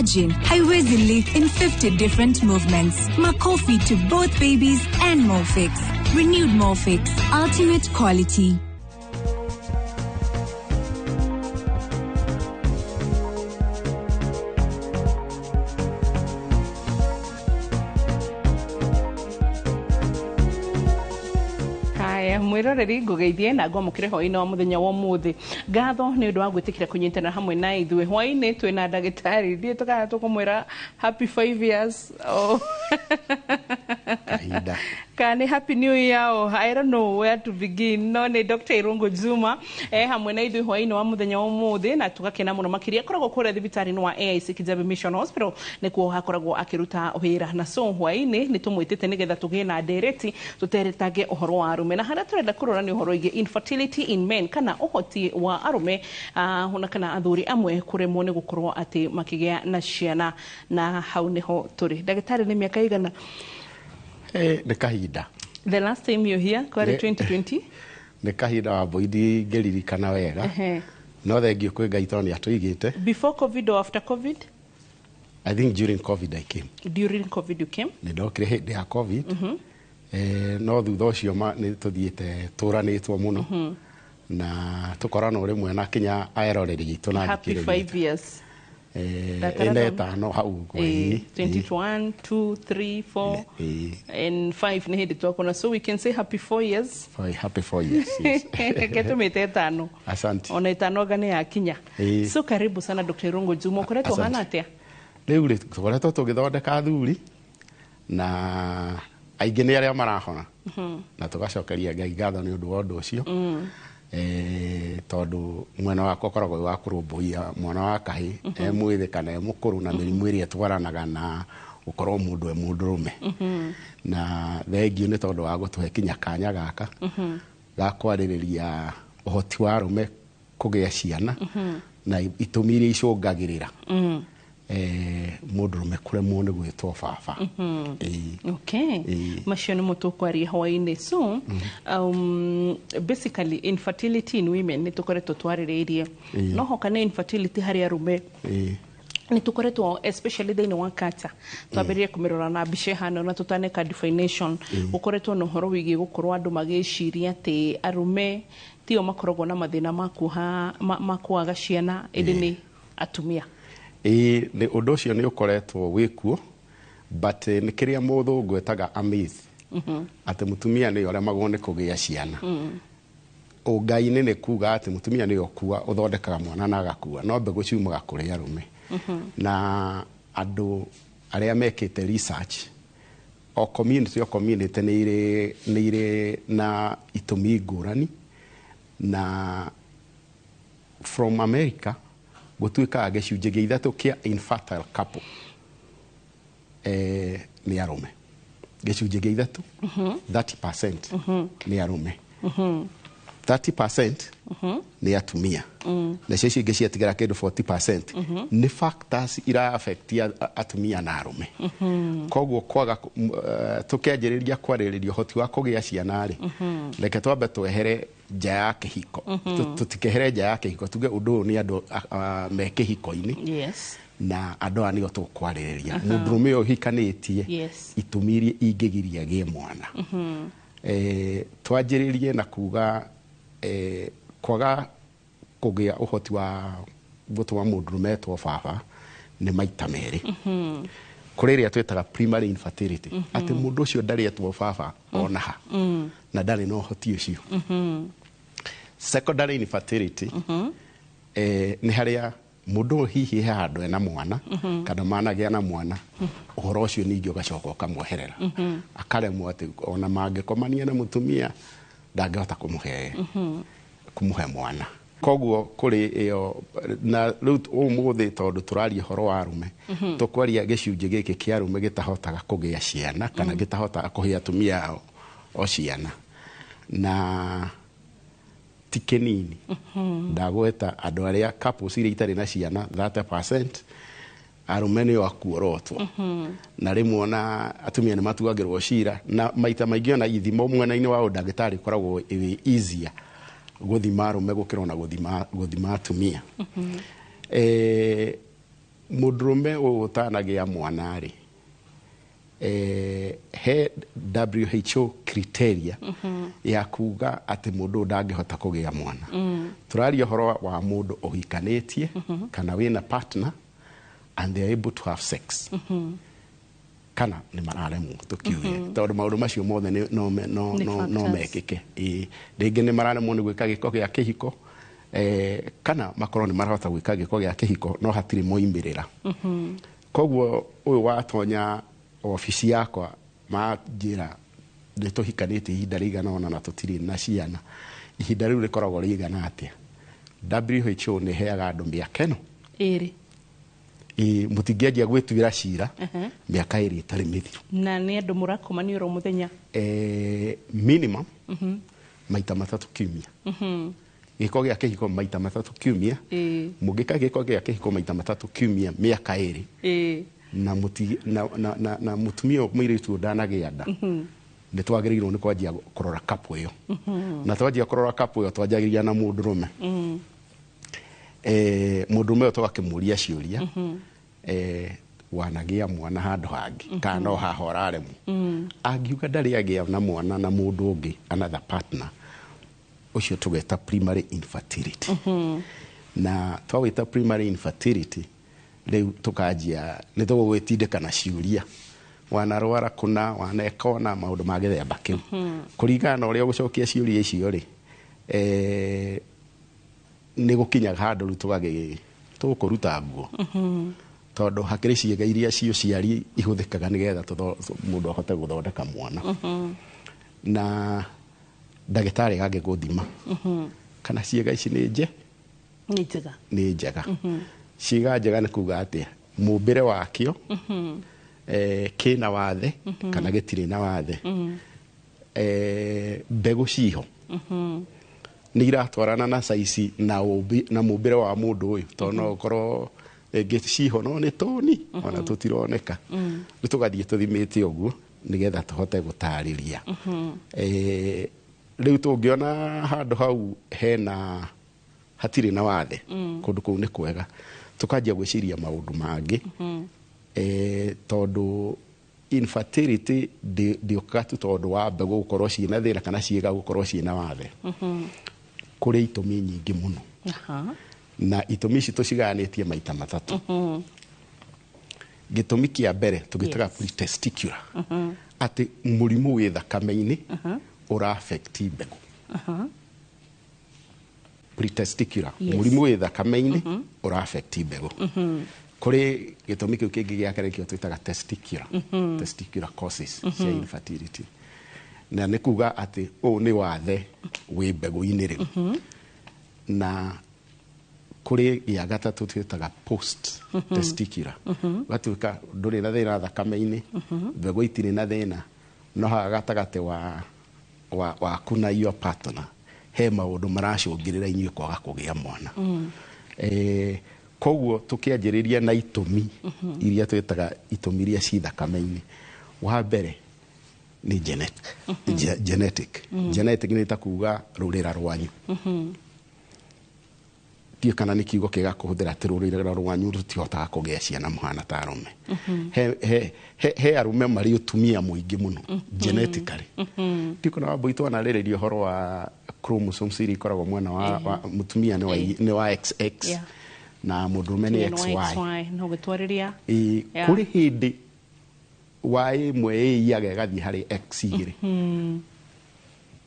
Imagine haiwezi leak in 50 different movements. Makofi to both babies and Molfix. Renewed Molfix. Ultimate quality. Haya, mwiroreri, ngũgeithie na ngwamũkĩre hwaĩ-inĩ wa mũthenya wa ũmũthĩ. Ngatho nĩ ũndũ wa gwĩtĩkĩra kũnyitana hamwe na ithuĩ hwaĩ-inĩ. Twĩna ndagĩtarĩ, ndiĩ tũkana tũkũmwĩra happy 5 years, oh. Kahinda. Kana nĩ happy new year, oh, I don't know where to begin, no nĩ Dr. Irungu Juma hamwe na ithuĩ hwaĩ-inĩ wa mũthenya wa ũmũthĩ, na tũgakena mũno makĩria. Akoragwo kũrĩa thibitarĩ-inĩ wa AIC Kijabe Mission Hospital, nĩkuo hakoragwo akĩruta wĩra. Na so hwaĩ-inĩ nĩ tũmwĩtĩte nĩgetha tũgĩe na ndereti, tũteretange ũhoro wa arũme, na harĩa tũrenda kũrora nĩ ũhoro wĩgiĩ infertility in men, kana ũhoti wa arũme ona kana athuri amwe kũremwo nĩ gũkorwo atĩ makĩgĩa na ciana. Na hau nĩho tũrĩ. Ndagĩtarĩ, nĩ mĩaka igana? Nĩ kahinda. The last time you here kwarĩ 2020. Nĩ kahinda wa mbũi, ngĩririkana wega. No thengiũ kwĩ Ngai tondũ nĩ atũigĩte. Before COVID or after COVID? I think during COVID I came. During COVID you came. Nĩ ndokire hĩndĩ ya COVID. No thutha ũcio nĩ tũthiĩte tũranĩtwo mũno na tũkorana rĩmwe na kinya eroreri itũ na Happy thikĩrĩria. 5 years. Ĩna ĩtano hau ũguo, 21, 2, 3, 4 and 5 nĩ hĩndĩ twakona, so we can say happy 4 years. Happy 4 years, yes. Reke tũmĩte ĩtano. Asante. Ona ĩtano anga nĩ yakinya. So karibu sana, Dr. Irungu Juma. Ũkoretwo Asante. hana atĩa? Rĩu rĩ, tũkoretwo tũgĩthondeka athuri na aingĩ nĩ arĩa marahona, na tũgacokeria Ngai ngatho nĩ ũndũ wa ũndũ ũcio. Tondũ mwena wakwa ũkoragwo wĩ wa kũrũmbũiya mwana wa kahĩ e mwĩthĩ kana e mũkũrũ na mĩrimũ ĩrĩa ĩtwaranaga na gũkorwo mũndũ e mũndũrũme. Na thengiũ nĩ tondũ wa gũtũhe kinya kanya gaka ga kwarĩrĩria ũhoti wa arũme kũgĩa ciana na itũmi iria icũngagĩrĩra mũndũrũme kũremwo nĩ gwĩtwo baba. Ĩĩ. Okay. Macio nĩmo tũkwaria hwaĩ-inĩ. So basically infertility in women nĩ tũkoretwo twarĩrĩirie, no hoka nĩ infertility harĩ arũme. Nĩ tũkoretwo, especially thĩinĩ wa culture, twambĩrĩrie kũmĩrora na mbica ĩhana na tũtaneka definition. Gũkoretwo na ũhoro wĩgiĩ gũkorwo andũ magĩciria atĩ arũme tio makoragwo na mathĩna ma kuoha ma kwaga ciana, ĩndĩ nĩ atumia. Ĩĩ, nĩ ũndũ ũcio nĩ ũkoretwo wĩkuo, but nĩ kĩrĩa mũthũngũ etaga a myth, atĩ mũtumia nĩwe ũremagwo nĩ kũgĩa ciana. Ũngai-inĩ nĩ kuga atĩ mũtumia nĩwe ũkua ũthondekaga mwana na agakua, no mbegũ ciumaga kũrĩ arũme. Na andũ arĩa mekĩte research, o community, o community nĩ irĩ na itũmi ngũrani. Na from America gũtuĩkaga gĩcunjĩ gĩa ithatũ kĩa infertile couple nĩ arũme. Gĩcunjĩ gĩa ithatũ, 30% nĩ arũme, 30% nĩ atumia, nacio icio ingĩ ciatigara kĩndũ 40% nĩ factors ira affect atumia na arũme. Koguo kwaga tũkĩanjĩrĩria kwarĩrĩria ũhoti wa kũgĩa ciana rĩ, reke twambe twehere nja ya kĩhiko. Tũtikehere nja ya kĩhiko, tuge ũndũ ũyũ nĩ andũ me kĩhiko-inĩ. Na andũ aya nĩo tũkwarĩrĩria, mũndũrũme ũyũ ũhikanĩtie, itũmi iria ingĩgiria agĩe mwana. Twanjĩrĩrie na kuga kwaga kũgĩa ũhoti wa gũtũma mũndũrũme etwo baba nĩ maita merĩ. Kũrĩ ĩrĩa twĩtaga primary infertility, atĩ mũndũ ũcio ndarĩ etwo baba ona ha na ndarĩ na ũhoti ũcio. Secondary infertility nĩ harĩa mũndũ ũyũ hihi he handũ ena mwana kana managĩa na mwana, ũhoro ũcio ningĩ ũgacoka ũkamweherera, akaremwo atĩ ona mangĩkomania na mũtumia ndangĩhota kũmũhe mwana. Koguo kũrĩ ĩyo. Na rĩu ũmũthĩ, tondũ tũraria ũhoro wa arũme, tũkwaria gĩcunjĩ gĩkĩ kĩa arũme gĩtahotaga kũgĩa ciana kana gĩtahotaga kũhe atumia ao o ciana, na ti kĩnini. Ndagweta andũ arĩa couples iria itarĩ na ciana, 30% arũme nĩo akuorotwo, na rĩmwe ona atumia nĩ matuagĩrwo cira. Na maita maingĩ ona ithimo mwena-inĩ wa ũndagĩtarĩ ĩkoragwo ĩ easier gũthima arũme gũkĩra ona gũthima atumia. Mũndũrũme ũyũ ũtanagĩa mwana rĩ, he WHO criteria ya kuga atĩ mũndũ ũyũ ndangĩhota kũgĩa mwana. Tũraria ũhoro wa mũndũ ũhikanĩtie kana wĩna partner and they are able to have sex, kana nĩ mararemwo, tũkiuge, tondũ maũndũ macio mothe Nĩ no factors. mekĩke. Ĩĩ, rĩngĩ nĩ mararemwo nĩ gwĩka gĩko gĩa kĩhiko, kana makorwo nĩ marahota gwĩka gĩko gĩa kĩhiko no hatirĩ moimĩrĩra. Koguo ũyũ watonya obici yakwa manjĩra nĩ tũhikanĩtie ihinda rĩigana ũna na tũtirĩ na ciana, ihinda rĩu rĩkoragwo rĩigana atĩa? WHO nĩ ĩheaga andũ mĩaka ĩno 2. Ĩĩ, mũtingĩanjia gwĩtuĩra cira mĩaka 2 ĩtarĩ mĩthiru. Na nĩ andũ mũrakomanio oro mũthenya? Minimum maita 3 kiumia, gĩko gĩa kĩhiko maita 3 kiumia. Mũngĩka gĩko gĩa kĩhiko maita 3 kiumia mĩaka 2 na na mũtumia ũyũ, mũirĩtu ũyũ ndanagĩa nda, nĩ twagĩrĩirwo nĩ kwanjia kũrora couple ĩyo. Na twanjia kũrora couple ĩyo, twanjagĩrĩria na mũndũrũme. Mũndũrũme ũyũ tũgakĩmũria ciũria, wanagĩa mwana handũ hangĩ kana no haha ũraremwo? Angiuga ndarĩ agĩa na mwana na mũndũ ũngĩ, another partner, ũcio tũgeta primary infertility. Na twawĩta primary infertility, rĩu tũkanjia nĩ tũgũgwĩtindĩka na ciũria, wanarwara kũna, waneka ona maũndũ ma gĩthemba kĩu. Kũringana na ũrĩa ũgũcokia ciũria icio rĩ, nĩ gũkinyaga handũ rĩu tũgagĩ tũkũruta nguo, tondũ hakĩrĩ ciĩga iria ciũciari ihũthĩkaga nĩgetha mũndũ ahote gũthondeka mwana. Na ndagĩtarĩ agagĩgũthima kana ciĩga ici nĩ nje Nĩ njega. Nĩ njega. Ciĩga njega nĩ kuga atĩa? Mũmbĩre wakĩo, kĩna wathe kana gĩtirĩ na wathe, mbegũ ciho nĩ iratwarana na saici na ũmbi na mũmbĩre wa mũndũ ũyũ, tondũ no ũkorwo rĩngĩ ciho no nĩ tũni ona tũtironeka. Rĩu tũgathiĩ tũthimĩte ũguo nĩgetha tũhote gũtarĩria. Rĩu tũngĩona handũ hau hena hatirĩ na wathe, kũndũ kũu nĩ kwega, tũkanjia gwĩciria maũndũ mangĩ, tondũ infertility ndĩũkaga tu tondũ wa mbegũ gũkorwo ciĩna thĩna kana ciĩga gũkorwo ciĩna wathe. Kũrĩ itũmi nyingĩ mũno. Na itũmi ici tũcigayanĩtie maita 3. Gĩtũmi kĩa mbere tũgĩtaga pretesticular, atĩ mũrimũ wĩ thakame-inĩ ũra affect mbegũ. Pretesticular, mũrimũ wĩ thakame-inĩ ũra affect mbegũ. Kũrĩ gĩtũmi kĩu kĩngĩ gĩa kerĩ kĩo twĩtaga testicular, testicular causes cia infertility, na nĩ kuga atĩ ũũ nĩ wathe wĩ mbegũ-inĩ rĩu. Na kũrĩ gĩa gatatũ twĩtaga post testicular, ũgatuĩka ndũrĩ na thĩna thakame-inĩ, mbegũ itirĩ na thĩna, no haha gatagatĩ wa waku na your partner he maũndũ maracũngĩrĩra inyuĩ kwaga kũgĩa mwana. Koguo tũkĩanjĩrĩria na itũmi iria twĩtaga itũmi iria ci thakame-inĩ, wa mbere nĩ genetic. Genetic nĩ ta kuga rũrĩra rwanyu. Ndiũĩ kana nĩ kiugo kĩega kũhũthĩra atĩ rũrĩra rwanyu rũtihotaga kũgĩa ciana mũhana ta arũme. He arũme marĩ ũtumia mũingĩ mũno genetically. Ndiũĩ kana Wambũi twanarĩrĩria ũhoro wa chromosomes iria ikoragwo mwena wa mũtumia nĩ wa XX na mũndũrũme nĩ Mũtumia nĩ wa XY. XY, no gĩtwarĩria. Ĩĩ, kũrĩ hĩndĩ Y ĩmwe ĩiyaga ĩgathiĩ harĩ X igĩrĩ.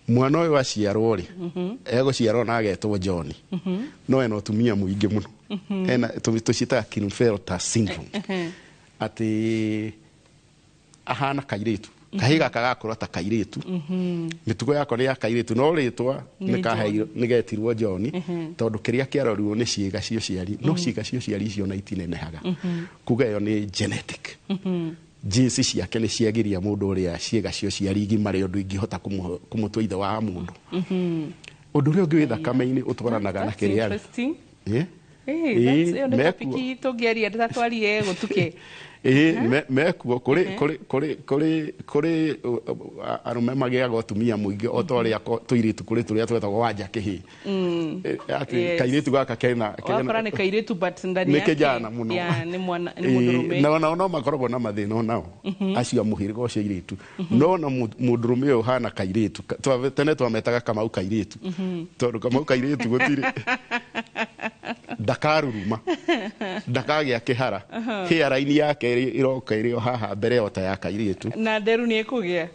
Mwana ũyũ aciarwo rĩ, egũciarwo na agetwo John, no ena ũtumia mũingĩ mũno. Ena tũciĩtaga Klinefelter syndrome, atĩ ahana kairĩtu, kahĩ gaka gakũra ta kairĩtu, mĩtugo yako nĩ ya kairĩtu, no rĩtwa Nĩ nĩ kaheirwo, nĩ getirwo John, tondũ kĩrĩa kĩarorirwo nĩ ciĩga cia ũciari, no ciĩga cia ũciari icio na itinenehaga. Kuga ĩyo nĩ genetic. Genes ciake nĩ ciagiria mũndũ ũrĩa ciĩga cia ũciari igimare ũndũ ingĩhota kũmũtua ithe wa mũndũ. Ũndũ ũrĩa ũngĩ wĩ thakame-inĩ ũtwaranaga na That's kĩrĩa interesting. Yeah? Ĩyo nĩ topic tũngĩaria twarie gũtuke. Ĩĩ, mekuo kũrĩ arũme magĩaga ũtumia mũingĩ o ta ũrĩa tũirĩtu kũrĩ tũrĩa twetagwo wanja kĩhĩ. Atĩ kairĩtu gaka kena wakora nĩ kairĩtu but ndani yake nĩ kijana mũno. Nĩ mwana, nĩ mũndũrũme. Na onao no makoragwo na mathĩna onao acio a mũhĩrĩga ũcio airĩtu. No na mũndũrũme ũyũ ũhana kairĩtu, tene twametaga Kamau kairĩtu, tondũ Kamau kairĩtu gũtirĩ ndakaruruma, ndakagĩa kĩhara, hairline yake ĩroka ĩrĩ o haha mbere o ta ya kairĩtu. Na nderu nĩ ĩkũgĩa.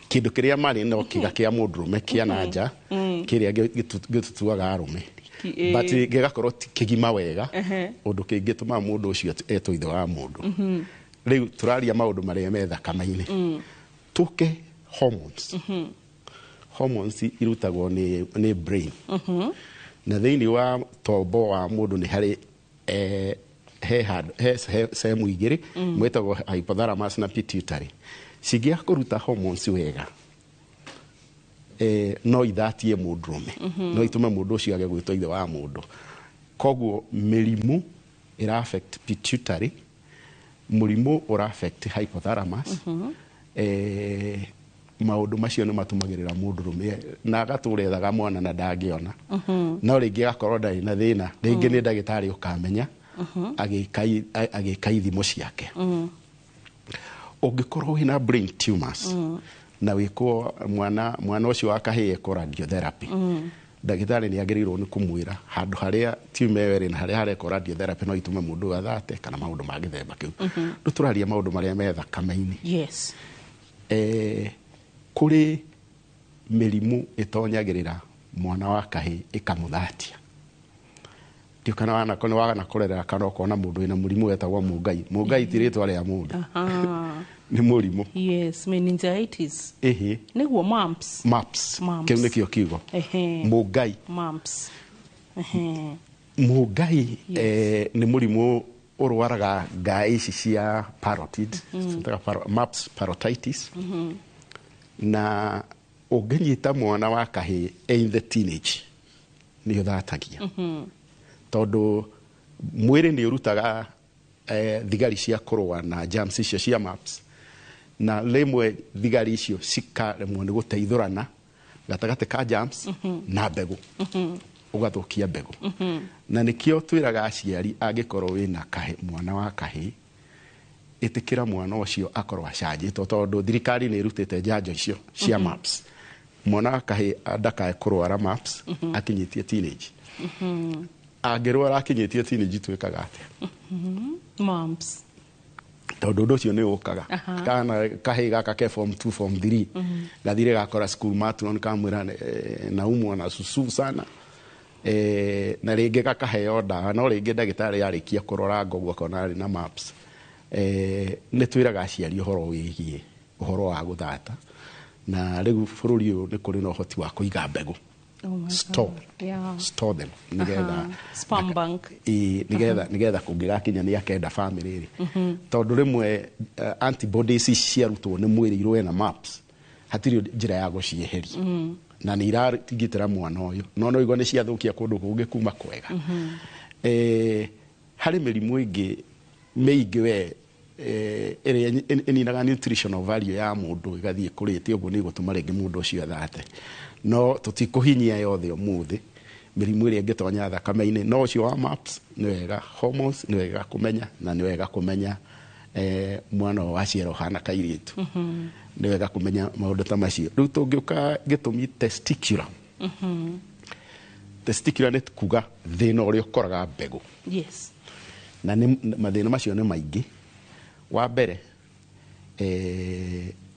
Kĩndũ kĩrĩa marĩ no kĩga kĩa mũndũrũme kĩa na nja kĩrĩa gĩtũtuaga arũme, but gĩgakorwo ti kĩgima wega ũndũ kĩngĩtũma mũndũ ũcio etwo ithe wa mũndũ. Rĩu tũraria maũndũ marĩa me thakame-inĩ. Tũke hormones. Hormones irutagwo nĩ brain. Na thĩinĩ wa tombo wa mũndũ nĩ harĩ he sehemu igĩrĩ mwĩtagwo hypothalamus na pituitary. Cingĩaga kũruta hormones wega, no ithatie mũndũrũme, no itũme mũndũ ũcio age gwĩtwo ithe wa mũndũ. Koguo mĩrimũ ĩra affect pituitary, mũrimũ ũra affect hypothalamus. Maũndũ macio nĩ matũmagĩrĩra mũndũrũme na agatũra ethaga mwana na ndangĩona. No rĩngĩ agakorwo ndarĩ na thĩna, rĩngĩ nĩ ndagĩtarĩ ũkamenya agĩka ithimo ciake. Ũngĩkorwo wĩna brain tumors na wĩkwo mwana ũcio wa kahĩĩ ekwo radiotherapy, ndagĩtarĩ nĩ agĩrĩirwo nĩ kũmwĩra handũ harĩa tumor ĩyo ĩrĩ na harĩa harekwo radiotherapy no itume mũndũ ũyũ athate kana maũndũ ma gĩthemba kĩu. Rĩu tũraria maũndũ marĩa me thakame-inĩ. Yes. Kũrĩ mĩrimũ ĩtonyagĩrĩra mwana wa kahĩĩ ĩkamũthatia. Ndiũ kana wana kũrerera kana ũkona mũndũ wĩna mũrimũ wetagwo mũngai. Mũngai ti rĩtwa rĩa mũndũ. Nĩ mũrimũ. Yes, meningitis. Ĩhĩ. Nĩguo mumps. Mumps. Kĩu nĩkĩo kiugo. Mũngai. Mumps. Mũngai nĩ mũrimũ ũrwaraga ngai ici cia parotid, mumps parotitis. Na ũngĩnyita mwana wa kahĩĩ in the teenage nĩ ũthatagia. Tondũ mwĩrĩ nĩ ũrutaga thigari cia kũrũa na germs icio cia mumps, na rĩmwe thigari icio cikaremwo nĩ gũteithũrana gatagatĩ ka germs na mbegũ, ũgathũkia mbegũ. Na nĩkĩo twĩraga aciari angĩkorwo wĩna mwana wa kahĩĩ, ĩtĩkĩra mwana ũcio akorwo acanjĩtwo, tondũ thirikari nĩ ĩrutĩte njanjo icio cia mumps. Mwana wa kahĩĩ ndakae kũrwara mumps akinyĩtie teenage. Angĩrwara akinyĩtie teenage twĩkaga atĩa? Mumps. Tondũ ũndũ ũcio nĩ ũkaga. Kana kahĩĩ gaka ke form 2 form 3 gathire gakora school matron kamwĩra naumwa na susu sana, na rĩngĩ gakaheo ndawa, no rĩngĩ ndagĩtarĩ arĩkia kũrora ngoguo akona arĩ na mumps. Nĩ twĩraga aciari ũhoro wĩgiĩ ũhoro wa gũthata, na rĩu bũrũri ũyũ nĩ kũrĩ na ũhoti wa kũiga mbegũ. Store. Store them nĩgetha sperm bank. Nĩgetha kũngĩgakinya nĩ akenda family rĩ, tondũ rĩmwe antibodies ici ciarutwo nĩ mwĩrĩ irũe na mumps, hatirĩ njĩra ya gũcieheria, na nĩ iragitĩra mwana ũyũ, no no igua nĩ ciathũkia kũndũ kũngĩ kuma kwega. Harĩ mĩrimũ ĩngĩ mĩingĩ we ĩrĩa ĩninaga nutritional value ya mũndũ ĩgathiĩ kũrĩte ũguo nĩ ĩgũtũma rĩngĩ mũndũ ũcio athate. No tũtikũhinyia yothe ũmũthĩ mĩrimũ ĩrĩa ĩngĩtonya thakame-inĩ, no ũcio wa mumps nĩ wega, hormones nĩ wega kũmenya, na nĩ wega kũmenya mwana ũyũ waciarwo ũhana kairĩtu. Nĩ wega kũmenya maũndũ ta macio. Rĩu tũngĩũka gĩtũmi testicular. Testicular nĩ kuga thĩna ũrĩa ũkoraga mbegũ. Yes. Na mathĩna macio nĩ maingĩ. Wa mbere,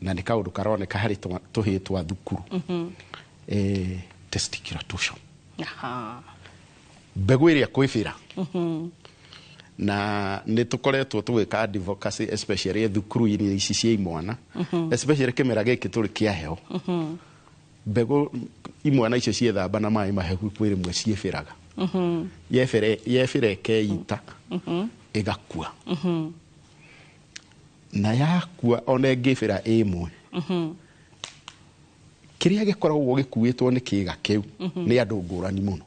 na nĩ kaũndũ karoneka harĩ tũhĩĩ twa thukuru. Testicular torsion. Mbegũ ĩrĩa kwĩbĩra. Na nĩ tũkoretwo tũgĩka advocacy especially thukuru-inĩ ici cia imwana, especially kĩmera gĩkĩ tũrĩ kĩa heho. Mbegũ imwana icio ciethamba na maĩ mahehu kwĩ rĩmwe ciĩbĩraga. Yebĩra ĩkeita, ĩgakua. Na yakua ona ĩngĩbĩra ĩmwe, kĩrĩa gĩkoragwo gĩkuĩtwo nĩ kĩga kĩu nĩ andũ ngũrani mũno.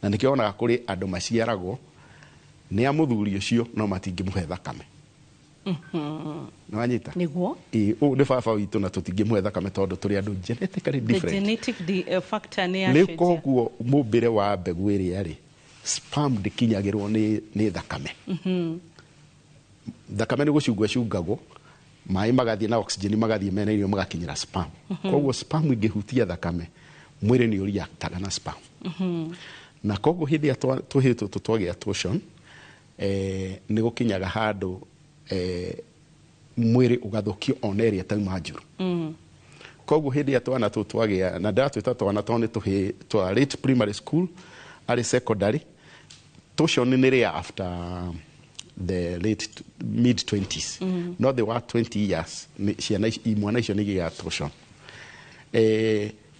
Na nĩkĩo wonaga kũrĩ andũ maciaragwo nĩ a mũthuri ũcio no matingĩmũhe thakame. Nĩwanyita? Nĩguo. Ĩĩ, ũyũ nĩ baba witũ na tũtingĩmũhe thakame tondũ tũrĩ andũ genetically The different. genetic factor nĩ Rĩu yacenjia. koguo mũmbĩre wa mbegũ ĩrĩa rĩ, sperm ndĩkinyagĩrwo nĩ thakame. Thakame nĩ gũcungwo ĩcungagwo, maĩ magathiĩ na oxygen magathiĩ mena irio magakinyĩra sperm. Koguo sperm ĩngĩhutia thakame, mwĩrĩ nĩ ũreactaga na sperm. Na koguo hĩndĩ ĩrĩa tũhĩĩ tũtũ twagĩa torsion, nĩ gũkinyaga handũ mwĩrĩ ũgathũkio ona ĩrĩa ĩtauma njũru. Koguo hĩndĩ ĩrĩa twana tũtũ twagĩa, na ndĩratwĩta twana tondũ nĩ tũhĩĩ twa late primary school arĩ secondary, torsion nĩ rĩa after the late mid 20s. No thĩ wa 20 years ciana imwana icio nĩ igĩaga torsion.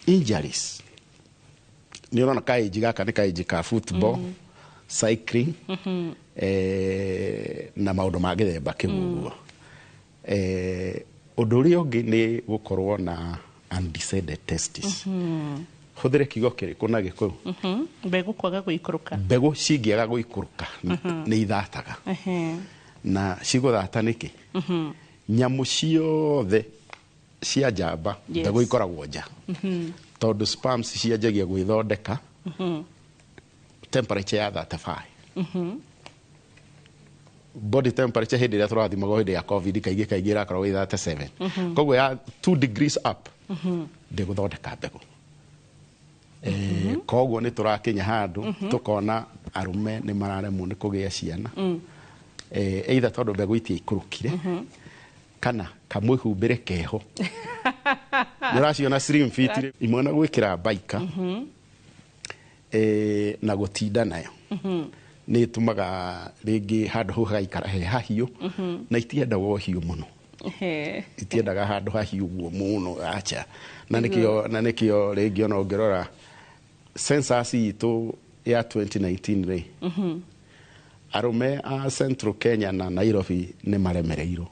Injuries nĩ ũrona kaĩnji gaka nĩ kaĩnji ka football, cycling, na maũndũ ma gĩthemba kĩu ũguo. Ũndũ ũrĩa ũngĩ nĩ gũkorwo na undescended testis. Hũthĩre kiugo kĩrĩkũ na Gĩkũyũ? Mbegũ kwaga gũikũrũka. Mbegũ cingĩaga gũikũrũka nĩ ithataga. Na cigũthata nĩkĩ? Nyamũ ciothe cia njamba mbegũ ikoragwo nja. Tondũ sperms cianjagia gwĩthondeka temperature ya 35. Body temperature hĩndĩ ĩrĩa tũrathimagwo hĩndĩ ya COVID kaingĩ kaingĩ ĩrakoragwo ĩ 37. Koguo ya 2 degrees up ndĩgũthondeka mbegũ. Koguo nĩ tũrakinya handũ tũkona arũme nĩ mararemwo nĩ kũgĩa ciana. Either tondũ mbegũ itiaikũrũkire kana kamwĩhumbĩre keho. Nĩ ũraciona slim fit imwe na gwĩkĩra baika na gũtinda nayo nĩ ĩtũmaga rĩngĩ handũ hau hagaikara he hahiũ na itiendaga ũhiũ mũno. Itiendaga handũ hahiũ ũguo mũno acha. Na nĩkĩo rĩngĩ ona ũngĩrora census itũ ya 2019 rĩ, arũme a Central Kenya na Nairobi nĩ maremereirwo.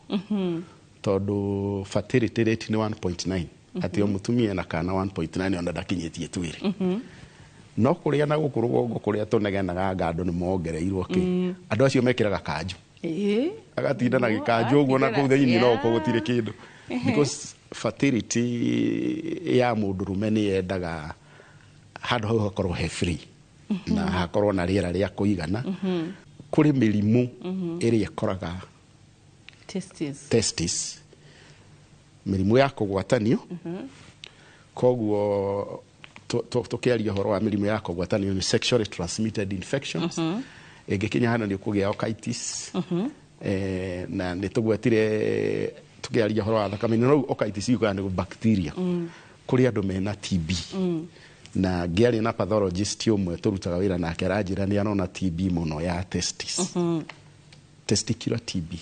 Tondũ fertility rate nĩ 1.9. Atĩ o mũtumia na kana 1.9 ona ndakinyĩtie twĩrĩ. No kũrĩa na gũkũ rũgongo kũrĩa tũnegenaga anga andũ nĩ mongereirwo kĩ. Andũ acio mekĩraga kanjũ. Agatinda na gĩkanjũ ũguo na kũu thĩinĩ no ũkorwo gũtirĩ kĩndũ. Because fertility ya mũndũrũme nĩ yendaga handũ hau hakorwo he free. Na hakorwo na rĩera rĩa kũigana. Kũrĩ mĩrimũ ĩrĩa ĩkoraga testis. Mĩrimũ ya kũgwatanio. Koguo tũkĩaria ũhoro wa mĩrimũ ya kũgwatanio nĩ sexually transmitted infections. Ĩngĩkinya hana nĩ ũkũgĩa orchitis. Na nĩ tũgwetire tũkĩaria ũhoro wa thakame. No orchitis yugaga nĩ bacteria. Kũrĩ andũ mena TB. Na ngĩaria na pathologist ũmwe tũrutaga wĩra nake aranjĩra nĩ arona TB mũno ya testis. Testicular TB.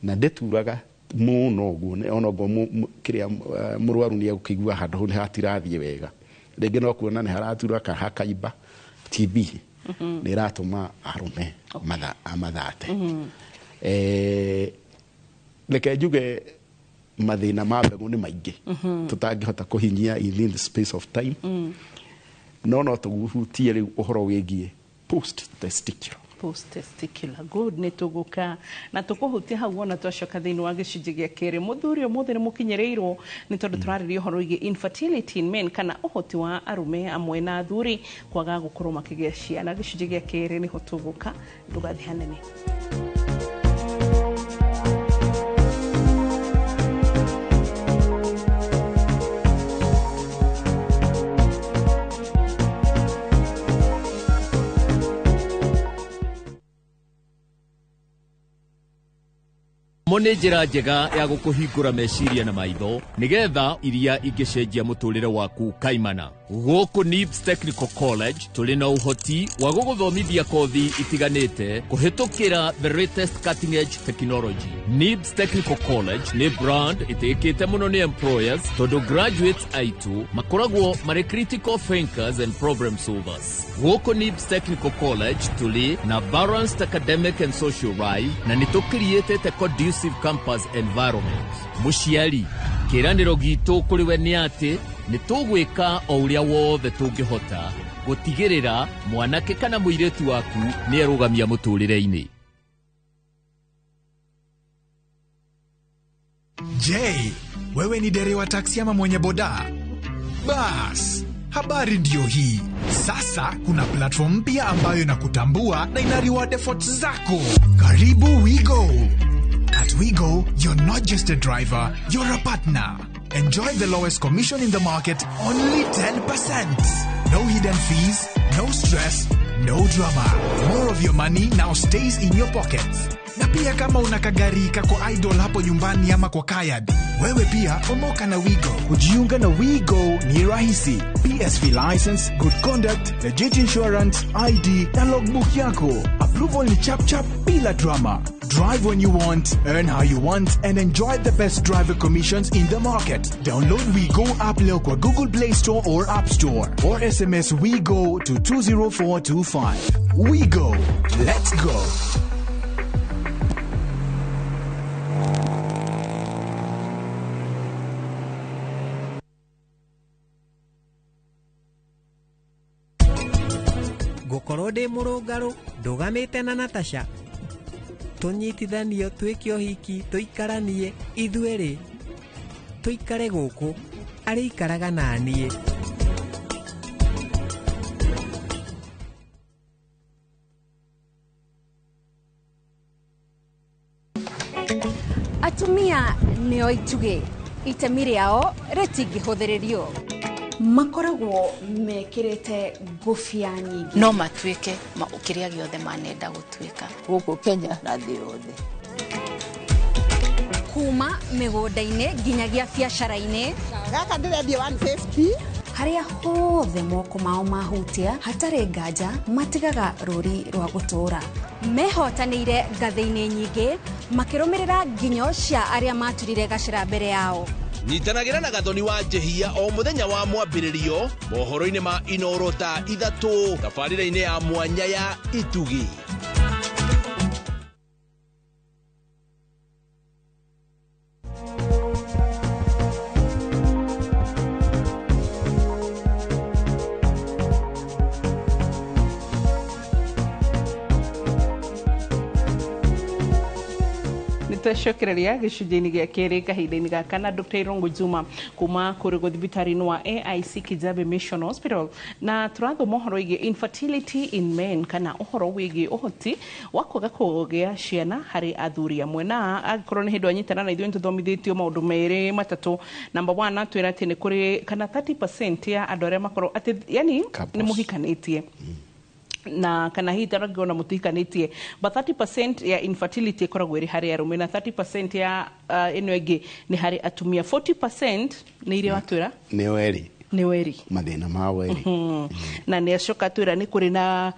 Na ndĩturaga mũno ũguo, ona ũguo kĩrĩa mũrwaru nĩ egũkĩigua handũ hau nĩ hatirathiĩ wega. Rĩngĩ no kuona nĩ haratura kana hakaimba. TB nĩ ĩratũma arũme mathate. Reke njuge mathĩna ma mbegũ nĩ maingĩ tũtangĩhota kũhinyia in the space of time. No no tũhutie rĩu ũhoro wĩgiĩ post testicular. Post testicular. Good, nĩ tũgũka na tũkũhutia hau wona twacoka thĩinĩ wa gĩcunjĩ gĩa kerĩ. Mũthuri ũmũthĩ nĩ mũkinyĩrĩirwo nĩ tondũ tũrarĩria ũhoro wĩgiĩ infertility in men kana ũhoti wa arũme amwe na athuri kwaga gũkorwo makĩgĩa ciana. Gĩcunjĩ gĩa kerĩ nĩho tũgũka, ndũgathiĩ hanene. Mo nĩ njĩra njega ya gũkũhingũra meciria na maitho nĩgetha iria ingĩcenjia mũtũrĩre waku kaimana. Gũkũ NIBS Technical College tũrĩ na ũhoti wa gũgũthomithia kothi itiganĩte kũhĩtũkĩra the latest cutting edge technology. NIBS Technical College nĩ brand ĩtĩkĩte mũno nĩ employers tondũ graduates aitũ makoragwo marĩ critical thinkers and problem solvers. Gũkũ NIBS Technical College tũrĩ na balanced academic and social life na nĩ tũcreatĩte conducive campus environment. Mũciari, kĩĩranĩro gitũ kũrĩ we nĩ atĩ Nĩ tũgwĩka o ũrĩa wothe tũngĩhota gũtigĩrĩra mwanake kana mũirĩtu waku nĩ erũgamia mũtũrĩre-inĩ. Je, wewe ni dereva taksi ama mwenye boda? Bas, habari ndiyo hii. Sasa kuna platform mpya ambayo inakutambua na ina reward efforts zako. Karibu WeGo. At WeGo, you're not just a driver, you're a partner. Enjoy the lowest commission in the market, only 10%. No hidden fees, no stress, no drama. More of your money now stays in your pockets. Na pia kama una kagari kako idle hapo nyumbani ama kwa kayad, wewe pia omoka na WeGo. Kujiunga na WeGo ni rahisi. PSV license, good conduct, legit insurance, ID na logbook yako. Approval ni chap chap bila drama. Drive when you want, earn how you want, and enjoy the best driver commissions in the market. Download WeGo app leo kwa Google Play Store or App Store, or SMS WeGo to 20425. WeGo. Let's go. Ngũkorwo ndĩ mũrũngarũ ndũgamĩte na Natasha tũnyitithanio twĩke ũhiki tũikaranie ithuerĩ tũikare gũkũ arĩikaraga na niĩ. Atumia nĩo itugĩ, itemi rĩao rĩtingĩhũthĩrĩrio. Makoragwo mekĩrĩte ngũbia nyingĩ. No matuĩke kĩrĩa gĩothe manenda gũtuĩka gũkũ Kenya na thĩ yothe. Kuma mĩgũnda-inĩ nginyagia biacara-inĩ. Gaka ndĩrendia 150. Harĩa hothe moko mao mahutia hatarĩ nganja matigaga rũri rwa gũtũũra. Mehotanĩire ngathĩ-inĩ nyingĩ makĩrũmĩrĩra nginyo cia arĩa maturire gacĩra mbere yao. Nyitanagĩra na Gathoni wa Njehia o mũthenya wa mwambĩrĩrio mohoro-inĩ ma Inoro thaa 3 tabarĩra-inĩ ya mwanya ya Itugi. Twacokereria gĩcunjĩ-inĩ gĩa kerĩ kahinda-inĩ gaka na Dr. Irungu Juma kuma kũrĩ thibitarĩ-inĩ wa AIC Kijabe Mission Hospital, na tũrathoma ũhoro wĩgiĩ infertility in men kana ũhoro wĩgiĩ ũhoti wa kwaga kũgĩa ciana harĩ athuri amwe. Na angĩkorwo nĩ hĩndĩ wanyitana na ithuĩ nĩtũthomithĩtio maũndũ merĩ matatũ. Number 1 twĩra atĩ nĩ kũrĩ kana 30% ya andũ arĩa makorwo atĩ yani nĩ mũhikanĩtie na kana hihi tarangĩona mũtihikanĩtie, but 30% ya infertility ĩkoragwo ĩrĩ harĩ arũme na 30% ya ĩno ĩngĩ nĩ harĩ atumia. 40% nĩ iria watwĩra nĩ weri, nĩ weri, mathĩna ma weri. Na nĩ acoka twĩra nĩ kũrĩ na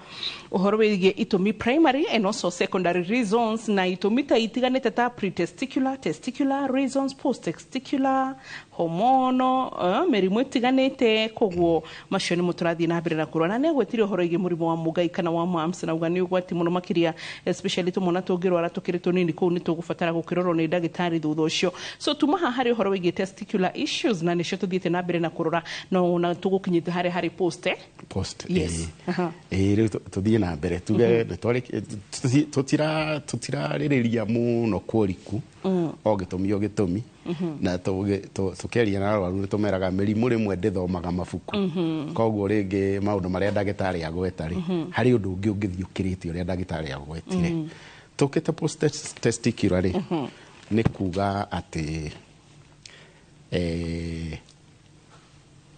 ũhoro wĩgiĩ itũmi primary and also secondary reasons, na itũmi ta itiganĩte ta pretesticular, testicular reasons, post-testicular, hormonal, mĩrimũ ĩtiganĩte. Koguo macio nĩmo tũrathiĩ na mbere na kũrora. Na nĩagwetire ũhoro wĩgiĩ mũrimũ wa mũngai kana wa mumps, na uga nĩ ũgwati mũno makĩria especially tũmwana tũngĩrwara tũkĩrĩ tũnini, kũu nĩ tũgũbatara gũkĩrorwo nĩ ndagĩtarĩ thutha ũcio. So tuma haha harĩ ũhoro wĩgiĩ testicular issues, na nĩcio tũthiĩte na mbere na kũrora no na tũgũkinyĩte harĩ harĩ post post. Yes. Rĩu tũthiĩ na mbere tuge tũtirarĩrĩria mũno kũriku o gĩtũmi o gĩtũmi, na tũkĩaria na arwaru nĩtũmeraga mĩrimũ rĩmwe ndĩthomaga mabuku, koguo rĩngĩ maũndũ marĩa ndagĩtarĩ agweta rĩ harĩ ũndũ ũngĩ ũngĩthiĩ ũkĩrĩte ũrĩa ndagĩtarĩ agwetire. Tũkĩte post testicular rĩ nĩ kuga atĩ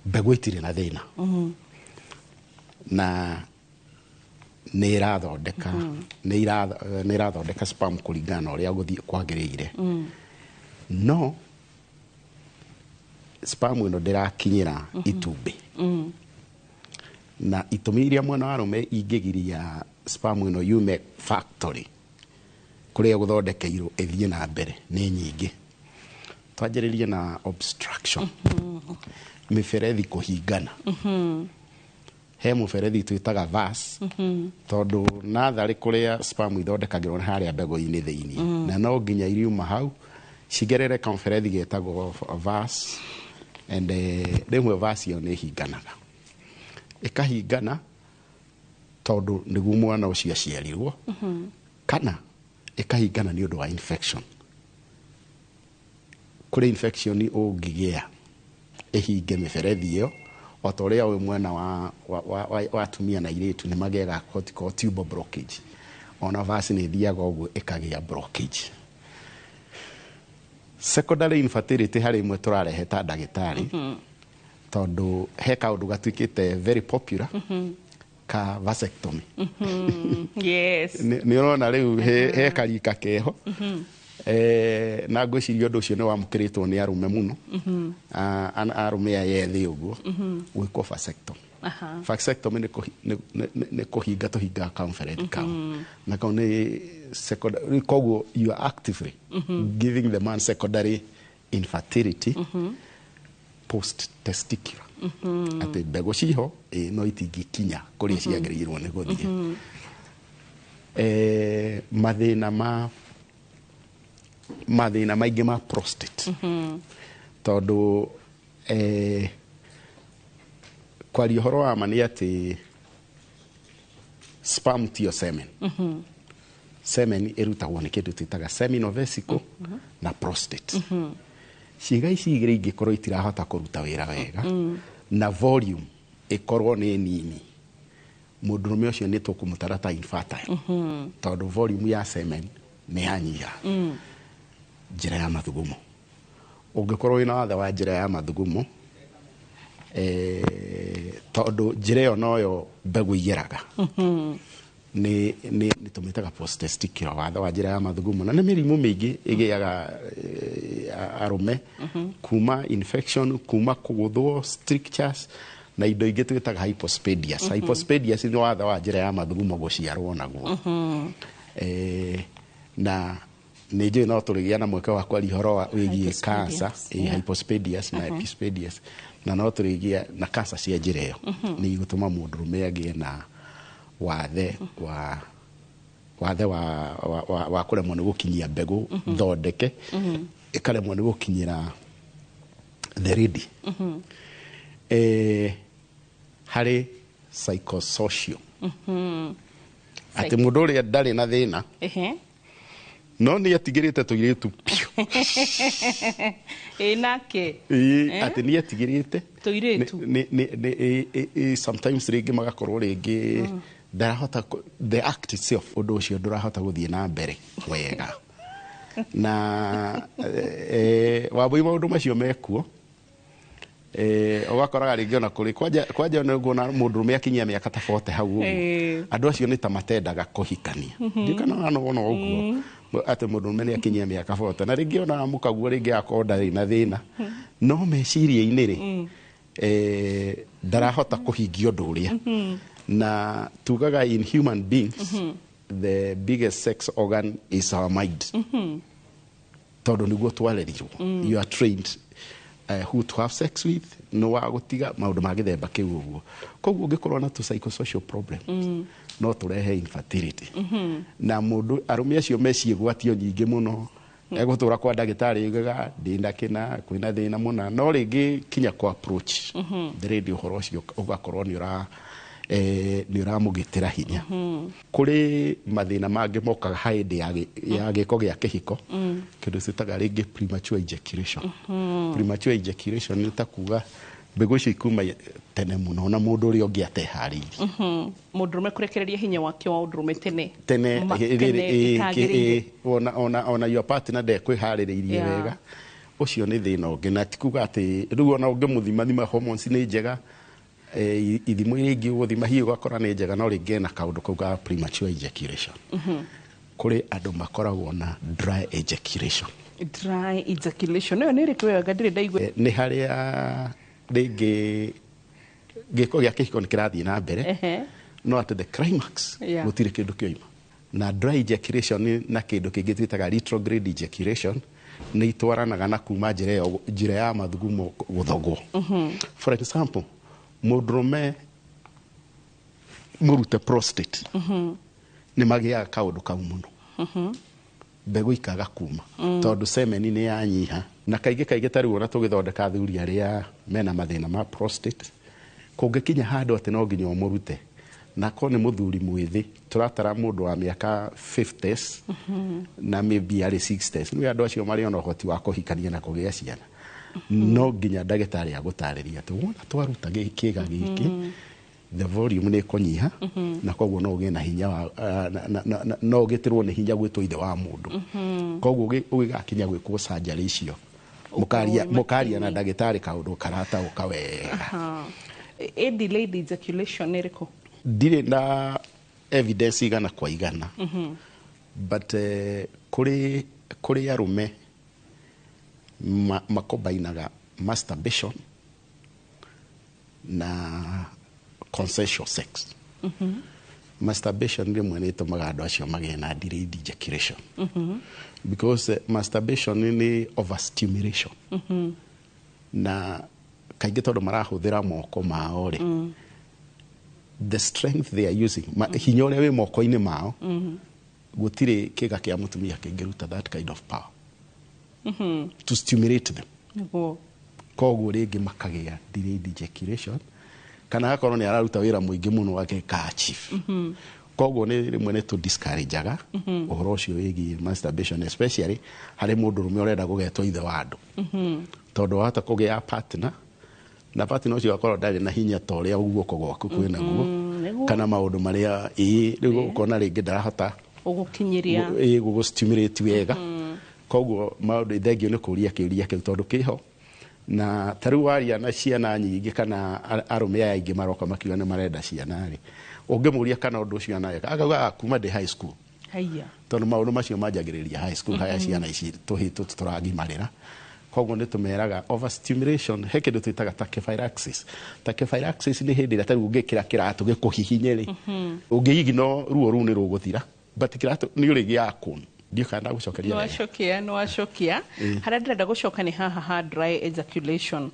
mbegũ itirĩ na thĩna na nĩ irathondeka nĩ irathondeka sperm kũringana na ũrĩa gũthiĩ kwagĩrĩire, no sperm ĩno ndĩrakinyĩra itumbĩ. Na itũmi iria mwena wa arũme ingĩgiria sperm ĩno yume factory kũrĩa gũthondekeirwo ĩthiĩ na mbere nĩ nyingĩ. Twanjĩrĩrie na obstruction, mĩberethi kũhingana. He mũberethi twĩtaga vas, tondũ natharĩ kũrĩa sperm ithondekagĩrwo nĩ harĩa mbegũ-inĩ thĩinĩ, na no nginya iriuma hau cigerere kamũberethi getagwo vas And rĩmwe vas ĩyo nĩ ĩhinganaga, ĩkahingana tondũ nĩguo mwana ũcio aciarirwo, kana ĩkahingana nĩ ũndũ wa infection. Kũrĩ infection ũngĩgĩa ĩhinge mĩberethi ĩyo, o ta ũrĩa ũyũ mwena wa atumia na airĩtu nĩ magĩaga what called tubal blockage. Ona vas nĩ ĩthiaga ũguo ĩkagĩa blockage. Secondary infertility harĩ imwe tũrarehe ta ndagĩtarĩ, tondũ he kaũndũ gatuĩkĩte very popular ka vasectomy. Nĩ ũrona rĩu he karika keho. Na ngwĩciria ũndũ ũcio nĩ wamũkĩrĩtwo nĩ arũme mũno. Arũme aya ethĩ ũguo gwĩkwo vasectomy. Vasectomy nĩ kũhinga tũhingaga kamũberethi kau, na kau nĩ secondary. Koguo you are actively giving the man secondary infertility post testicular, atĩ mbegũ ciho ĩ, no itingĩkinya kũrĩa ciagĩrĩirwo nĩ gũthiĩ. Mathĩna maingĩ ma prostate, tondũ kwaria ũhoro wa ma nĩ atĩ sperm tiyo semen. Semen ĩrutagwo nĩ kĩndũ twĩtaga seminal vesicle na prostate. Ciĩga ici igĩrĩ ingĩkorwo itirahota kũruta wĩra wega na volume ĩkorwo nĩ nini, mũndũrũme ũcio nĩ tũkũmũtara ta infertile, tondũ volume ya semen nĩ yanyiha. Njĩra ya mathugumo, ũngĩkorwo wĩna wathe wa njĩra ya mathugumo, tondũ njĩra ĩyo noyo mbegũ igeraga, nĩ tũmĩtaga post testicular wathe wa njĩra ya mathugumo. Na nĩ mĩrimũ mĩingĩ ĩgĩaga arũme, kuma infection, kuma kũgũthwo, strictures na indo ingĩ twĩtaga hypospadias. Hypospadias nĩ wathe wa njĩra ya mathugumo gũciarwo naguo. Na nĩ njũĩ no tũrĩgĩa na mweke wa kwaria ũhoro wĩgiĩ cancer, hypospadias na epispadias, na no tũrĩgĩa na cancer cia njĩra ĩyo nĩ igũtũma mũndũrũme agĩe na wathe wa kũremwo nĩ gũkinyia mbegũ thondeke, ĩkaremwo nĩ gũkinyĩra the lady. Harĩ psychosocial, atĩ mũndũ ũrĩa ndarĩ na thĩna no nĩ atigĩrĩte tũirĩtu piũ. Ĩ nake. Ĩĩ, atĩ nĩ atigĩrĩte tũirĩtu. Sometimes rĩngĩ magakorwo rĩngĩ ndarahota the act itself, ũndũ ũcio ndũrahota gũthiĩ na mbere wega. Na wambui maũndũ macio mekuo, ũgakoraga rĩngĩ ona kũrĩ kwanja nĩguo mũndũrũme akinyia mĩaka ta 40 hau ũguo, andũ acio nĩ ta matendaga kũhikania. Ndiũ kana wanona ũguo atĩ mũndũrũme nĩ akinyia mĩaka 40 na rĩngĩ ona mũkaguo rĩngĩ akorwo ndarĩ na thĩna, no meciria-inĩ rĩ, ndarahota kũhingia ũndũ ũrĩa. Na tugaga in human beings the biggest sex organ is our mind, tondũ nĩguo twarerirwo. You are trained who to have sex with, nĩ wa gũtiga maũndũ ma gĩthemba kĩu ũguo. Koguo ũngĩkorwo na tũ psychosocial problems no tũrehe infertility. Na mũndũ arũme acio meciĩgwatio nyingĩ mũno, egũtũra kwa ndagĩtarĩ yugaga ndĩna kĩna kwĩna thĩna mũna, no rĩngĩ kinya kwa approach the radio ũhoro ũcio ũgakorwo nĩ ũramũgitĩra hinya. Kũrĩ mathĩna mangĩ mokaga hĩndĩ ya gĩko gĩa kĩhiko, kĩndũ twĩtaga rĩngĩ premature ejaculation. Premature ejaculation nĩ ta kuga mbegũ icio ikuma tene mũno na mũndũ ũrĩa ũngĩ ateharĩirie. Mũndũrũme kũrekereria hinya wake wa ũndũrũme tene. Tene. Tene ĩtagĩrĩire. Ona your partner ndekwĩharĩrĩirie wega. Ũcio nĩ thĩna ũngĩ, na ti kuga atĩ rĩu ona ũngĩmũthimathima hormones nĩ njega, ithimo iria ingĩ ũgũthima hihi ũgakora nĩ njega, no rĩngĩ ena kaũndũ kau ka premature ejaculation. Kũrĩ andũ makoragwo na dry ejaculation. Dry ejaculation ĩyo nĩ ĩrĩkũ wega? Ndirĩ ndaigua. Nĩ harĩa rĩngĩ gĩko gĩa kĩhiko nĩ kĩrathiĩ na mbere, no at the climax gũtirĩ kĩndũ kĩoima. Na dry ejaculation na kĩndũ kĩngĩ twĩtaga retrograde ejaculation nĩ itwaranaga na kuma njĩra ĩyo, njĩra ya mathugumo gũthogwo. For example, mũndũrũme mũrute prostate nĩ magĩaga kaũndũ kau mũno, mbegũ ikaga kuma tondũ semen nĩ yanyiha. Na kaingĩ kaingĩ ta rĩu ona tũgĩthondeka athuri arĩa mena mathĩna ma prostate, kũngĩkinya handũ atĩ no nginya ũmũrute, na korwo nĩ mũthuri mwĩthĩ, tũratara mũndũ wa mĩaka 50s na maybe arĩ 60s, nĩ andũ acio marĩ ona ũhoti wa kũhikania na kũgĩa ciana, no nginya ndagĩtarĩ agũtarĩria atĩ wona twaruta kĩga gĩkĩ, the volume nĩ ĩkũnyiha, na koguo no ũgĩe na hinya wa no ũgĩtĩrwo nĩ hinya gwĩtwo ithe wa mũndũ. Koguo ũgĩgakinya gwĩkwo surgery icio, mũkaria na ndagĩtarĩ kaũndũ karataũka wega. Ĩ delayed ejaculation nĩ ĩrĩkũ? Ndirĩ na evidence igana kwa igana, but kũrĩ arũme makombainaga masturbation na consensual sex. Masturbation rĩmwe nĩ ĩtũmaga andũ acio magĩe na delayed ejaculation, because masturbation nĩ overstimulation, na kaingĩ tondũ marahũthĩra moko mao rĩ, the strength they are using, hinya ũrĩa wĩ moko-inĩ mao, gũtirĩ kĩga kĩa mũtumia kĩngĩruta that kind of power to stimulate them. Koguo rĩngĩ makagĩa delayed ejaculation, kana agakorwo nĩ araruta wĩra mũingĩ mũno ageka achieve. Koguo nĩ rĩmwe nĩ tũ discourageaga ũhoro ũcio wĩgiĩ masturbation, especially harĩ mũndũrũme ũrenda gũgetwo ithe wa andũ, tondũ wahota kũgĩa partner, na partner ũcio akorwo ndarĩ na hinya ta ũrĩa guoko gwaku kwĩnaguo, kana maũndũ marĩa ĩĩ rĩu ũkona rĩngĩ ndarahota gũgũkinyĩria, ĩĩ gũgũ-stimulate wega. Koguo maũndũ thengio nĩ kũria kĩũria kĩu tondũ kĩho. Na ta rĩu waria na ciana nyingĩ kana arũme aya aingĩ maroka makiuga nĩ marenda ciana rĩ, ũngĩmũria kana ũndũ ũcio anaweka, akauga kuma ndĩ high school. Haiya. Tondũ maũndũ macio manjagĩrĩria high school, haya ciana ici tũhĩ tũtũ tũragimarĩra. Koguo nĩ tũmeraga overstimulation, he kĩndũ twĩtaga tachyphylaxis. Tachyphylaxis nĩ hĩndĩ ĩrĩa ta rĩu ũngĩkĩra kĩratũ gĩkũhihinye rĩ, ũngĩigino ruo rũu nĩ rũgũthira, but kĩratũ nĩ ũrĩgĩaga kũn. Ndiũ kana ndagũcokeria wega. Nĩwacokia, nĩwacokia. Harĩa ndĩrenda gũcoka nĩ haha ha dry ejaculation.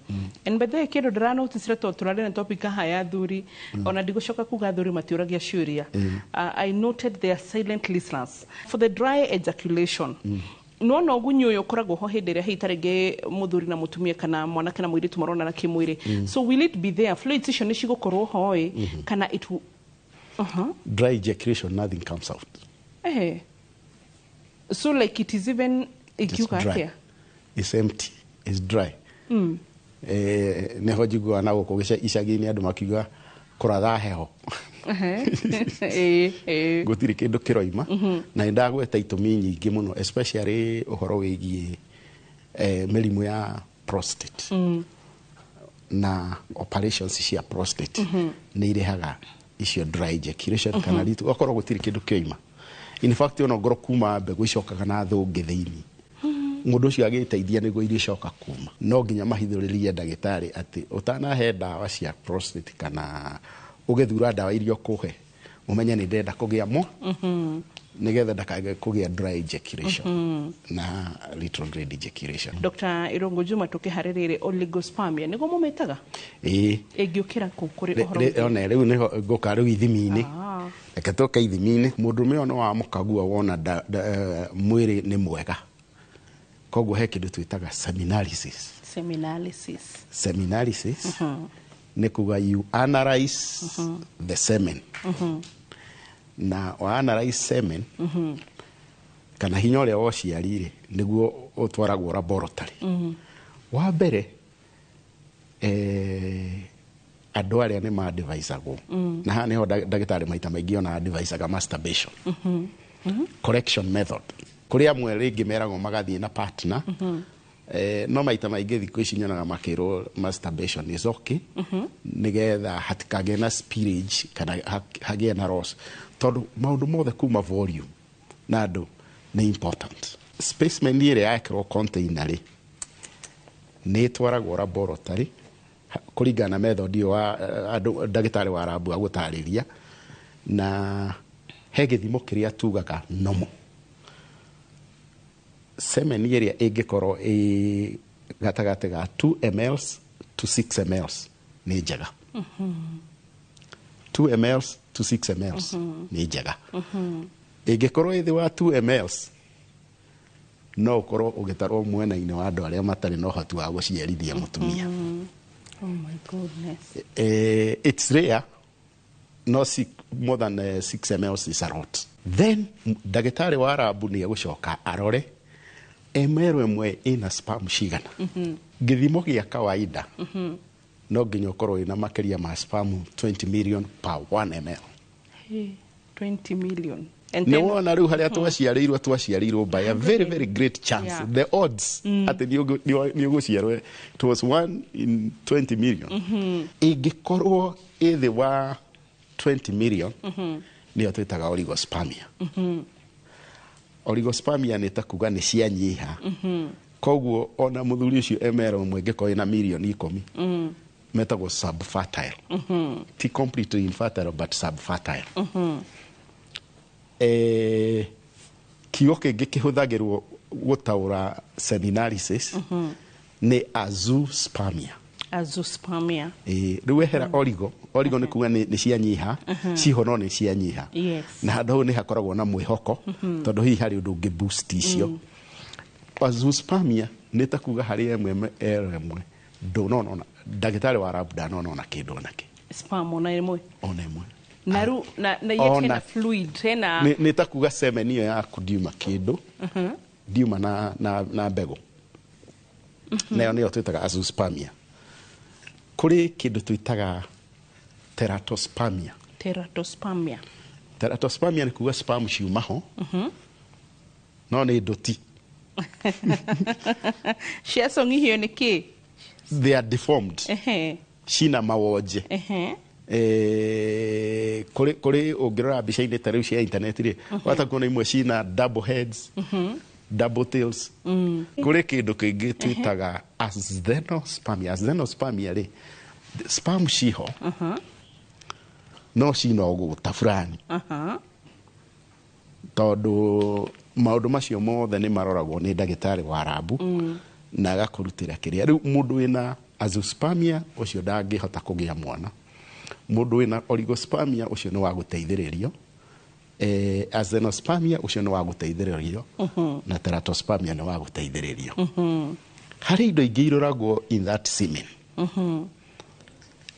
And by the way, kĩndũ ndĩranoticire tondũ tũrarĩ na topic haha ya athuri, ona ndigũcoka kuga athuri matiũragia ciũria. I noted they are silent listeners. For the dry ejaculation, nĩwona ũgunyi ũyũ ũkoragwo ho hĩndĩ ĩrĩa hihi ta rĩngĩ mũthuri na mũtumia kana mwanake na mũirĩtu maronana kĩmwĩrĩ. So will it be there? Fluids icio nĩ cigũkorwo ho ĩ, kana it will... Dry ejaculation, nothing comes out. So like it is even ikiuga dry. It's empty. It's dry. Neho njiguaga na gũkũ icagi-inĩ andũ makiuga kũratha heho. Gũtirĩ kĩndũ kĩroima. Na nĩ ndagweta itũmi nyingĩ mũno, especially ũhoro wĩgiĩ mĩrimũ ya prostate na operations cia prostate nĩ irehaga icio dry ejaculation, kana ritu okorwo gũtirĩ kĩndũ kĩoima. In fact, ona ngoro kuma mbegũ icokaga na thũngĩ thĩinĩ, mũndũ ũcio agĩteithia nĩguo iricoka kuma. No nginya mahithũrĩrie ndagĩtarĩ atĩ ũtanahe ndawa cia prostate kana ũgĩthura ndawa iria ũkũhe, ũmenye nĩ ndĩrenda kũgĩa mo, nĩgetha ndakage kũgĩa dry ejaculation na retrograde ejaculation. Dr. Irungu Juma, tũkĩharĩrĩrie oligospermia nĩguo mũmĩtaga? Ĩĩ. Ĩngĩũkĩra kũ kũrĩ ũhoro wĩgiĩ? One rĩu nĩho ngũka rĩu ithimi-inĩ. Reke tũke ithimi-inĩ. Mũndũrũme ũyũ no wamũkagua wona mwĩrĩ nĩ mwega. Koguo he kĩndũ twĩtaga seminalysis. Seminalysis. Seminalysis nĩ kuga you analyze the semen. Na wa analyze semen, kana hinya ũrĩa wa ũciari rĩ, nĩguo ũtwaragwo laboratory. Wa mbere, andũ arĩa nĩ ma-advisagwo. Na haha nĩho ndagĩtarĩ maita maingĩ ona advisaga masturbation. Correction method. Kũrĩ amwe rĩngĩ meragwo magathiĩ na partner, no maita maingĩ thikũ ici nyonaga makĩrwo masturbation is okay, nĩgetha hatikagĩe na spillage kana hagĩe na loss, tondũ maũndũ mothe kuma volume na andũ nĩ important. Specimen ĩrĩa yekĩrwo container rĩ, nĩ ĩtwaragwo laboratory kũringana na method ĩyo wa andũ ndagĩtarĩ wa rabu agũtarĩria, na he gĩthimo kĩrĩa tugaga normal. Semen ĩrĩa ĩngĩkorwo ĩ gatagatĩ ga 2 ml to 6 ml nĩ njega. 2 ml to 6 ml nĩ njega. Ĩngĩkorwo ĩ thĩ wa 2 ml No ũkorwo ũgĩtarwo mwena-inĩ wa andũ arĩa matarĩ na ũhoti wa gũciarithia mũtumia. Oh my goodness. It's rare, no six, more than 6 mls is a lot. Then ndagĩtarĩ wa rabu nĩ egũcoka arore ml ĩmwe ĩna sperm cigana. Gĩthimo gĩa kawaida no nginya ũkorwo wĩna makĩria ma sperm 20 million per 1 ml. Hey, 20 million. And Nĩ then, wona rĩu harĩa twaciarĩirwo by a very very great chance, the odds atĩ nĩ ũgũciarwo, it was 1 in 20 million. Ĩngĩkorwo ĩ thĩ wa 20 million, nĩyo twĩtaga oligospermia. Oligospermia nĩ ta kuga nĩ cianyiha. Koguo ona mũthuri ũcio ml ĩmwe ĩngĩkorwo ĩna mirioni 10, metagwo subfertile. Ti completely infertile, but subfertile. Kiugo kĩngĩ kĩhũthagĩrwo gũtaũra seminalysis nĩ azoospermia. Azoospermia. Rĩu wehera oligo, oligo nĩ kuga nĩ cianyiha, ciho no nĩ cianyiha. Na handũ hau nĩ hakoragwo na mwĩhoko, tondũ hihi harĩ ũndũ ũngĩ boost icio. Azoospermia nĩ ta kuga harĩ ĩmwe l ĩmwe ndũnona ona ndagĩtarĩ wa lab ndanona ona kĩndũ onakĩ. Sperm ona ĩmwe. Ona ĩmwe. Na rĩu na yet hena fluid hena. Nĩ ta kuga semen ĩyo yaku ndiuma kĩndũ, ndiuma na mbegũ. Nayo nĩyo twĩtaga azoospermia. Kũrĩ kĩndũ twĩtaga teratospermia. Teratospermia. Teratospermia nĩ kuga sperm ciuma ho, no nĩ ndũti. Ciacong'ihio nĩ kĩ? They are deformed. Cina mawonje. Kũrĩ ũngĩrora mbica-inĩ ta rĩu cia internet rĩ, wahota kuona imwe cina double heads, double tails. Kũrĩ kĩndũ kĩngĩ twĩtaga asthenospermia. Asthenospermia rĩ, sperm ciho no cina ũgũta fulani, tondũ maũndũ macio mothe nĩ maroragwo nĩ ndagĩtarĩ wa rabu na agakũrutĩra kĩrĩa. Rĩu mũndũ wĩna azoospermia ũcio ndangĩhota kũgĩa mwana. Mũndũ wĩna oligospermia ũcio nĩ wa gũteithĩrĩrio, asthenospermia ũcio nĩ wa gũteithĩrĩrio, na teratospermia nĩ wa gũteithĩrĩrio. Harĩ indo ingĩ iroragwo in that semen,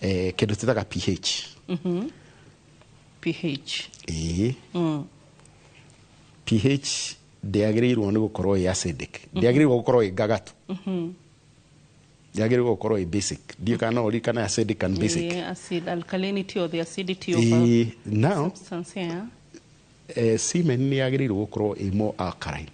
kĩndũ twĩtaga pH. pH. Ĩĩ. pH ndĩagĩrĩirwo nĩ gũkorwo ĩ acidic, ndĩagĩrĩirwo gũkorwo ĩ ngagatu, ndĩagĩrĩirwo gũkorwo ĩ basic. Ndiũĩ kana no ũririkane acidic and basic. Yeah, acid, alkalinity or the acidity of Ĩĩ, a now substance, yeah. Semen nĩ yagĩrĩirwo gũkorwo ĩ more alkaline,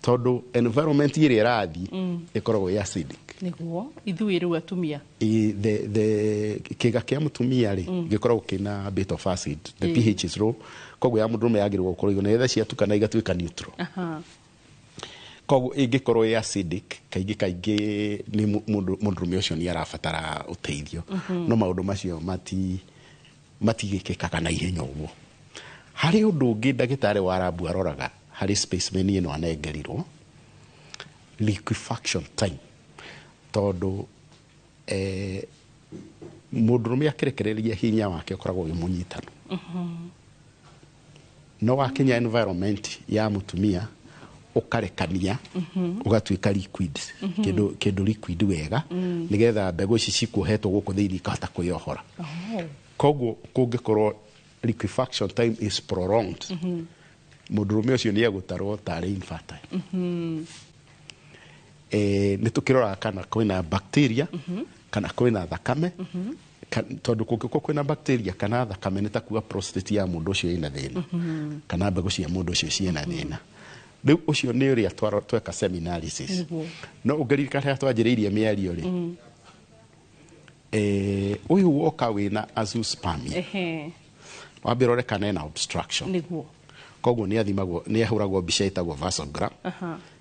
tondũ environment ĩrĩa ĩrathiĩ ĩkoragwo ĩ acidic. Nĩguo ithuĩ rĩu atumia. Ĩ, the kĩga kĩa mũtumia rĩ, gĩkoragwo kĩna bit of acid, the pH is low. Koguo ya mũndũrũme yagĩrĩirwo gũkorwo igũrũ nĩgetha ciatukana igatuĩka neutral. Koguo ĩngĩkorwo ĩ acidic, kaingĩ kaingĩ nĩ mũndũrũme ũcio nĩ arabatara ũteithio. No maũndũ macio matigĩkĩkaga na ihenya ũguo. Harĩ ũndũ ũngĩ ndagĩtarĩ wa rabu aroraga harĩ specimen ĩno anengerirwo, liquefaction time, tondũ mũndũrũme akĩrekereria hinya wake ũkoragwo wĩ mũnyitanu, no wakinya environment ya mũtumia ũkarekania, ũgatuĩka liquid, kĩndũ liquid wega, nĩgetha mbegũ ici cikuohetwo gũkũ thĩinĩ ikahota kwĩyohora. Koguo kũngĩkorwo liquefaction time is prolonged, mũndũrũme ũcio nĩ egũtarwo tarĩ infertile. Nĩ tũkĩroraga kana kwĩna bacteria kana kwĩna thakame, tondũ kũngĩkorwo kwĩna bacteria kana thakame, nĩ ta kuga prostate ya mũndũ ũcio ĩna thĩna kana mbegũ cia mũndũ ũcio ciĩna thĩna. Rĩu ũcio nĩ ũrĩa tweka seminalysis. No ũngĩririkana harĩa twanjĩrĩirie mĩario rĩ, ũyũ woka wĩna azoospermia, wambe ũrore kana ena obstruction. Koguo nĩ athimagwo, nĩ ahũragwo mbica ĩtagwo vasogram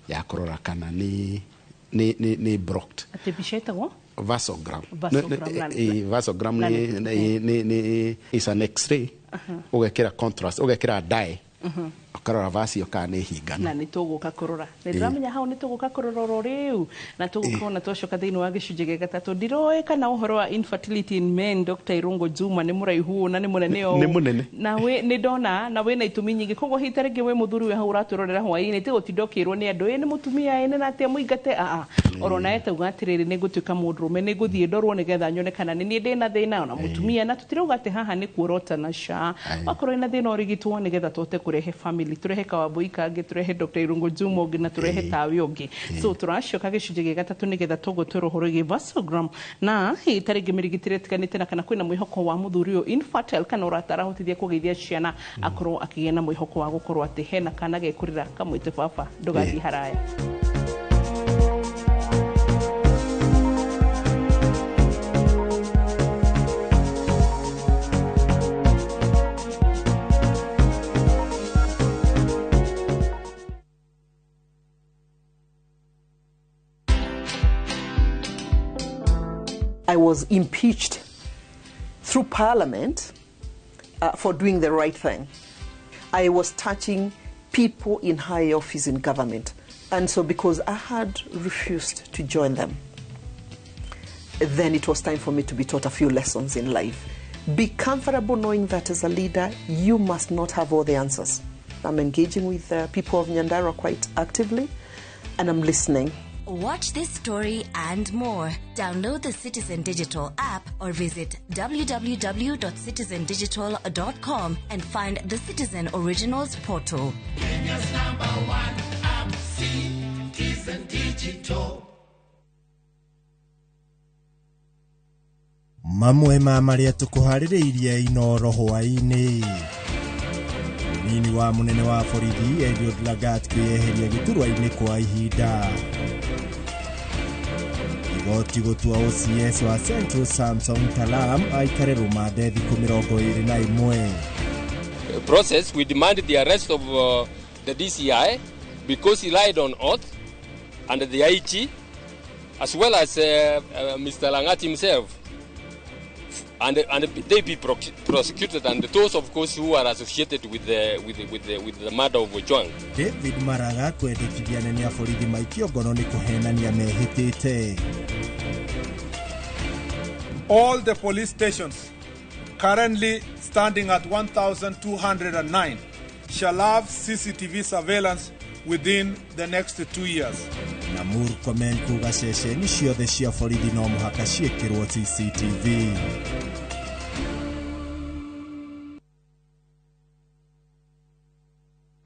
ya kũrora kana nĩ blocked. Atĩ mbica ĩtagwo? Vasogram. Vasogram. Vasogram nĩ is an X-ray, ũgekĩra contrast, ũgekĩra dye. Ũkarora vasi ĩyo kana nĩ hinganu. Na nĩ tũgũka kũrora, nĩ ndĩramenya hau nĩ tũgũka kũrora oro rĩu, na tũgũkorwo na twacoka thĩinĩ wa gĩcunjĩ gĩa gatatũ. Ndiroĩ kana ũhoro wa infertility in men, Dr. Irungu Juma, nĩ mũraihu ũũ na nĩ mũnene ũũ. Nĩ mũnene. Na wĩ nĩ ndona na wĩna itũmi nyingĩ, koguo hihi ta rĩngĩ wĩ mũthuri wĩ hau ũratwĩrorera hwaĩ-inĩ, ti gũtinda ũkĩrwo nĩ andũ, ĩ nĩ mũtumia, ĩ nĩ na atĩa, mũingate aa oro nawe tauga atĩrĩrĩ, nĩ ngũtuĩka mũndũrũme, nĩ ngũthiĩ ndorwo nĩgetha nyone kana nĩ niĩ ndĩna thĩna ona mũtumia. Na tũtirauga atĩ haha nĩ kuorota na SHA. Wakorwo wĩna thĩna ũrigitwo nĩgetha tũhote kũrehe family, tũrehe Kawambui kangĩ, tũrehe Dr. Irungu Juma ũngĩ, na tũrehe tawe ũngĩ. So tũracoka gĩcunjĩ gĩa gatatũ nĩgetha tũgũtwĩra ũhoro wĩgiĩ vasogram na hihi ta rĩngĩ mĩrigitĩre ĩtiganĩte, na kana kwĩna mwĩhoko wa mũthuri ũyũ infertile kana ũratarahotithia kũgĩithia ciana akorwo akĩgĩa na mwĩhoko wa gũkorwo atĩ hena kana gekũrĩra kamwĩte baba. Ndũgathiĩ haraya. I was impeached through Parliament for doing the right thing. I was touching people in high office in government. And so because I had refused to join them, then it was time for me to be taught a few lessons in life. Be comfortable knowing that as a leader, you must not have all the answers. I'm engaging with the people of Nyandarua quite actively, and I'm listening. Watch this story and more. Download the Citizen Digital app or visit www.citizendigital.com and find the Citizen Originals portal. Kenya's number one app, Citizen Digital. Mamwe ma marĩa tũkũharĩrĩirie Inoro hwaĩ-inĩ: Mũnini wa mũnene wa borithi Eliud Lagat kwĩyeheria gĩturwa-inĩ kwa ihinda. Igoti gũtua OCS wa Central Samson Talam aikare rũmande thikũ 21. Process, we demand the arrest of the DCI because he lied on oath, and the IG, as well as Mr. Langat himself, and they be prosecuted, and those of course who are associated with the murder of Ojwang. David Maraga kwendekithia anene a borithi maikio ngono nĩ kũhenania mehĩtĩte. All the police stations currently standing at 1,209 shall have CCTV surveillance within the next 2 years. Na Murkomen kuga ceceni ciothe cia borithi no mũhaka ciĩkĩrwo CCTV.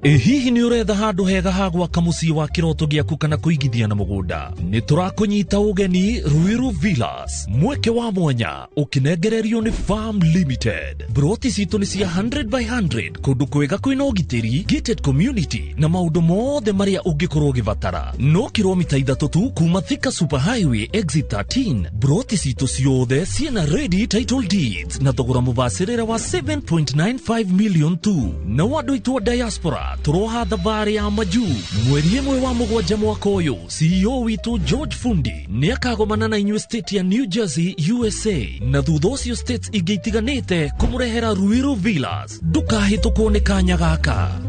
Ĩ hihi nĩ ũretha handũ hega ha gwaka mũciĩ wa kĩroto gĩaku kana kũigithia na mũgũnda? Nĩ tũrakũnyita ũgeni Ruiru Villas, mweke wa mwanya ũkĩnengererio nĩ Farm Limited. Broti citũ nĩ cia 100 by 100, kũndũ kwega kwĩna ũgitĩri, gated community na maũndũ mothe marĩa ũngĩkorwo ũgĩbatara. No kilomita 3 tu kuma Thika Super Highway exit 13. Broti citũ ciothe ciĩna ready title deeds na thogora mũbacĩrĩre wa 7.95 million tu. Na andũ aitũ a diaspora tũroha thabarĩ ya majuu mweri 1 wa 7 mwaka ũyũ. CEO witũ George Fundi nĩ akagomana na inyuĩ state ya New Jersey, USA, na thutha ũcio states ingĩ itiganĩte kũmũrehera Ruiru Villas. Ndũkahĩtũkwo nĩ kanya gaka.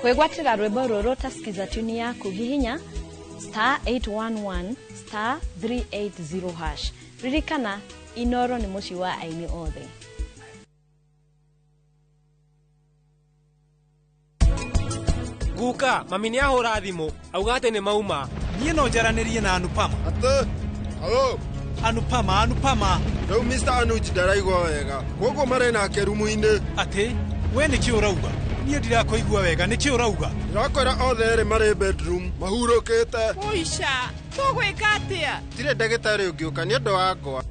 Kwĩgwatĩra rwĩmbo rũrũ ũtasikiza tuni yaku, hihinya star 811 star 380 hash. Ririkana, Inoro nĩ mũciĩ wa aini othe. Guka, mami nĩ ahũra thimũ auga atĩ nĩ mauma. Niĩ no njaranĩrie na Anupama. Atĩ halo Anupama, Anupama. Rĩu Mr. Anuj ndaraigua wega, koguo marĩ nake rumu-inĩ. Atĩ we nĩkĩ ũrauga? Niĩ ndirakũigua wega, nĩkĩ ũrauga? Ndĩrakwĩra othe erĩ marĩ bedroom mahurũkĩte. Ũica, tũgwĩka atĩa? Tirĩ ndagĩtarĩ ũngĩũka nĩ ũndũ wa ngwa.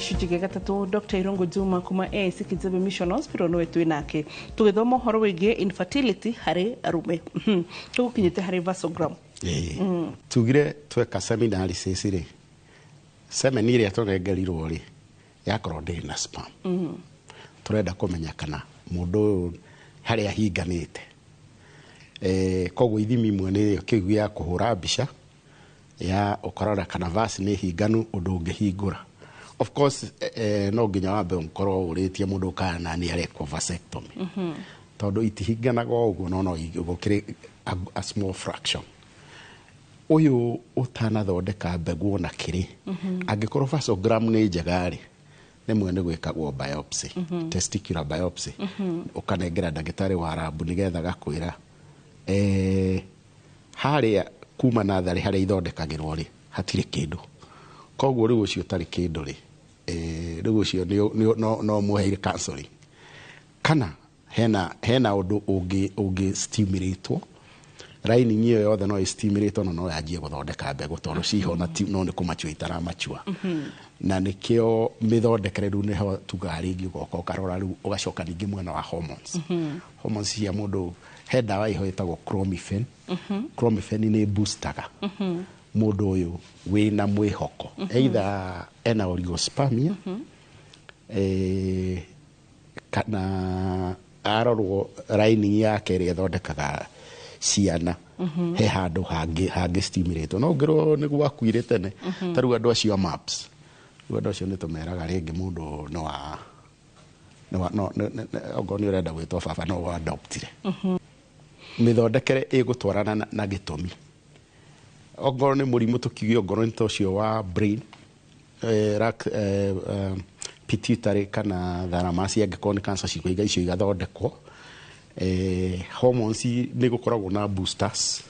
Gĩcunjĩ gĩa gatatũ, Dr. Irungu Juma kuma AIC Kijabe Mission Hospital nĩwe twĩ nake tũgĩthoma ũhoro wĩgiĩ infertility harĩ arũme. Tũgũkinyĩte harĩ vasogram. Ĩĩ. Tugire tweka semen analysis rĩ, semen ĩrĩa tũnengerirwo rĩ, yakorwo ndĩrĩ na sperm, tũrenda kũmenya kana mũndũ ũyũ harĩa ahinganĩte. Koguo ithimi imwe nĩ kĩu gĩa kũhũra mbica ya ũkarora kana vas nĩ hinganu ũndũ ũngĩhingũra. Of course, no nginya wambe ũkorwo ũrĩtie mũndũ kana nĩ arekwo vasectomy, tondũ itihinganaga o ũguo, no gũkĩrĩ a small fraction. Ũyũ ũtanathondeka mbegũ ona kĩrĩ, angĩkorwo vasogram nĩ njega rĩ, rĩmwe nĩ gwĩkagwo biopsy, testicular biopsy, ũkanengera ndagĩtarĩ wa rabu nĩgetha gakwĩra harĩa kuma natharĩ harĩa ithondekagĩrwo rĩ, hatirĩ kĩndũ. Koguo rĩu ũcio ũtarĩ kĩndũ rĩ, rĩu ũcio no mũheire counseling kana hena ũndũ ũngĩ stimulate lining ĩyo yothe, no ĩstimulate na no yanjie gũthondeka mbegũ, tondũ ciho na no nĩ kũmachua itaramachua. Na nĩkĩo mĩthondekere rĩu nĩho tugaga rĩngĩ ũgoka ũkarora rĩu ũgacoka ningĩ mwena wa hormones, hormones cia mũndũ. He ndawa iho ĩtagwo clomiphene. Clomiphene nĩ boostaga mũndũ ũyũ wĩna mwĩhoko, either ena oligospermia, kana arorwo lining yake ĩrĩa ĩthondekaga ciana he handũ hangĩ stimulate, no ngĩrwo nĩ gwakuire tene. Ta rĩu andũ acio a MAPS, rĩu andũ acio nĩ tũmeraga rĩngĩ mũndũ nĩ wa nĩ wa no okorwo nĩ ũrenda gwĩtwo baba no adoptire. Mĩthondekere ĩgũtwarana na gĩtũmi, ongorwo nĩ mũrimũ tũkiuge, ongorwo nĩ ta ũcio wa brain, pituitary kana thalamus, angĩkorwo nĩ cancer cikũiga icio igathondekwo. Hormones nĩ gũkoragwo na boosters,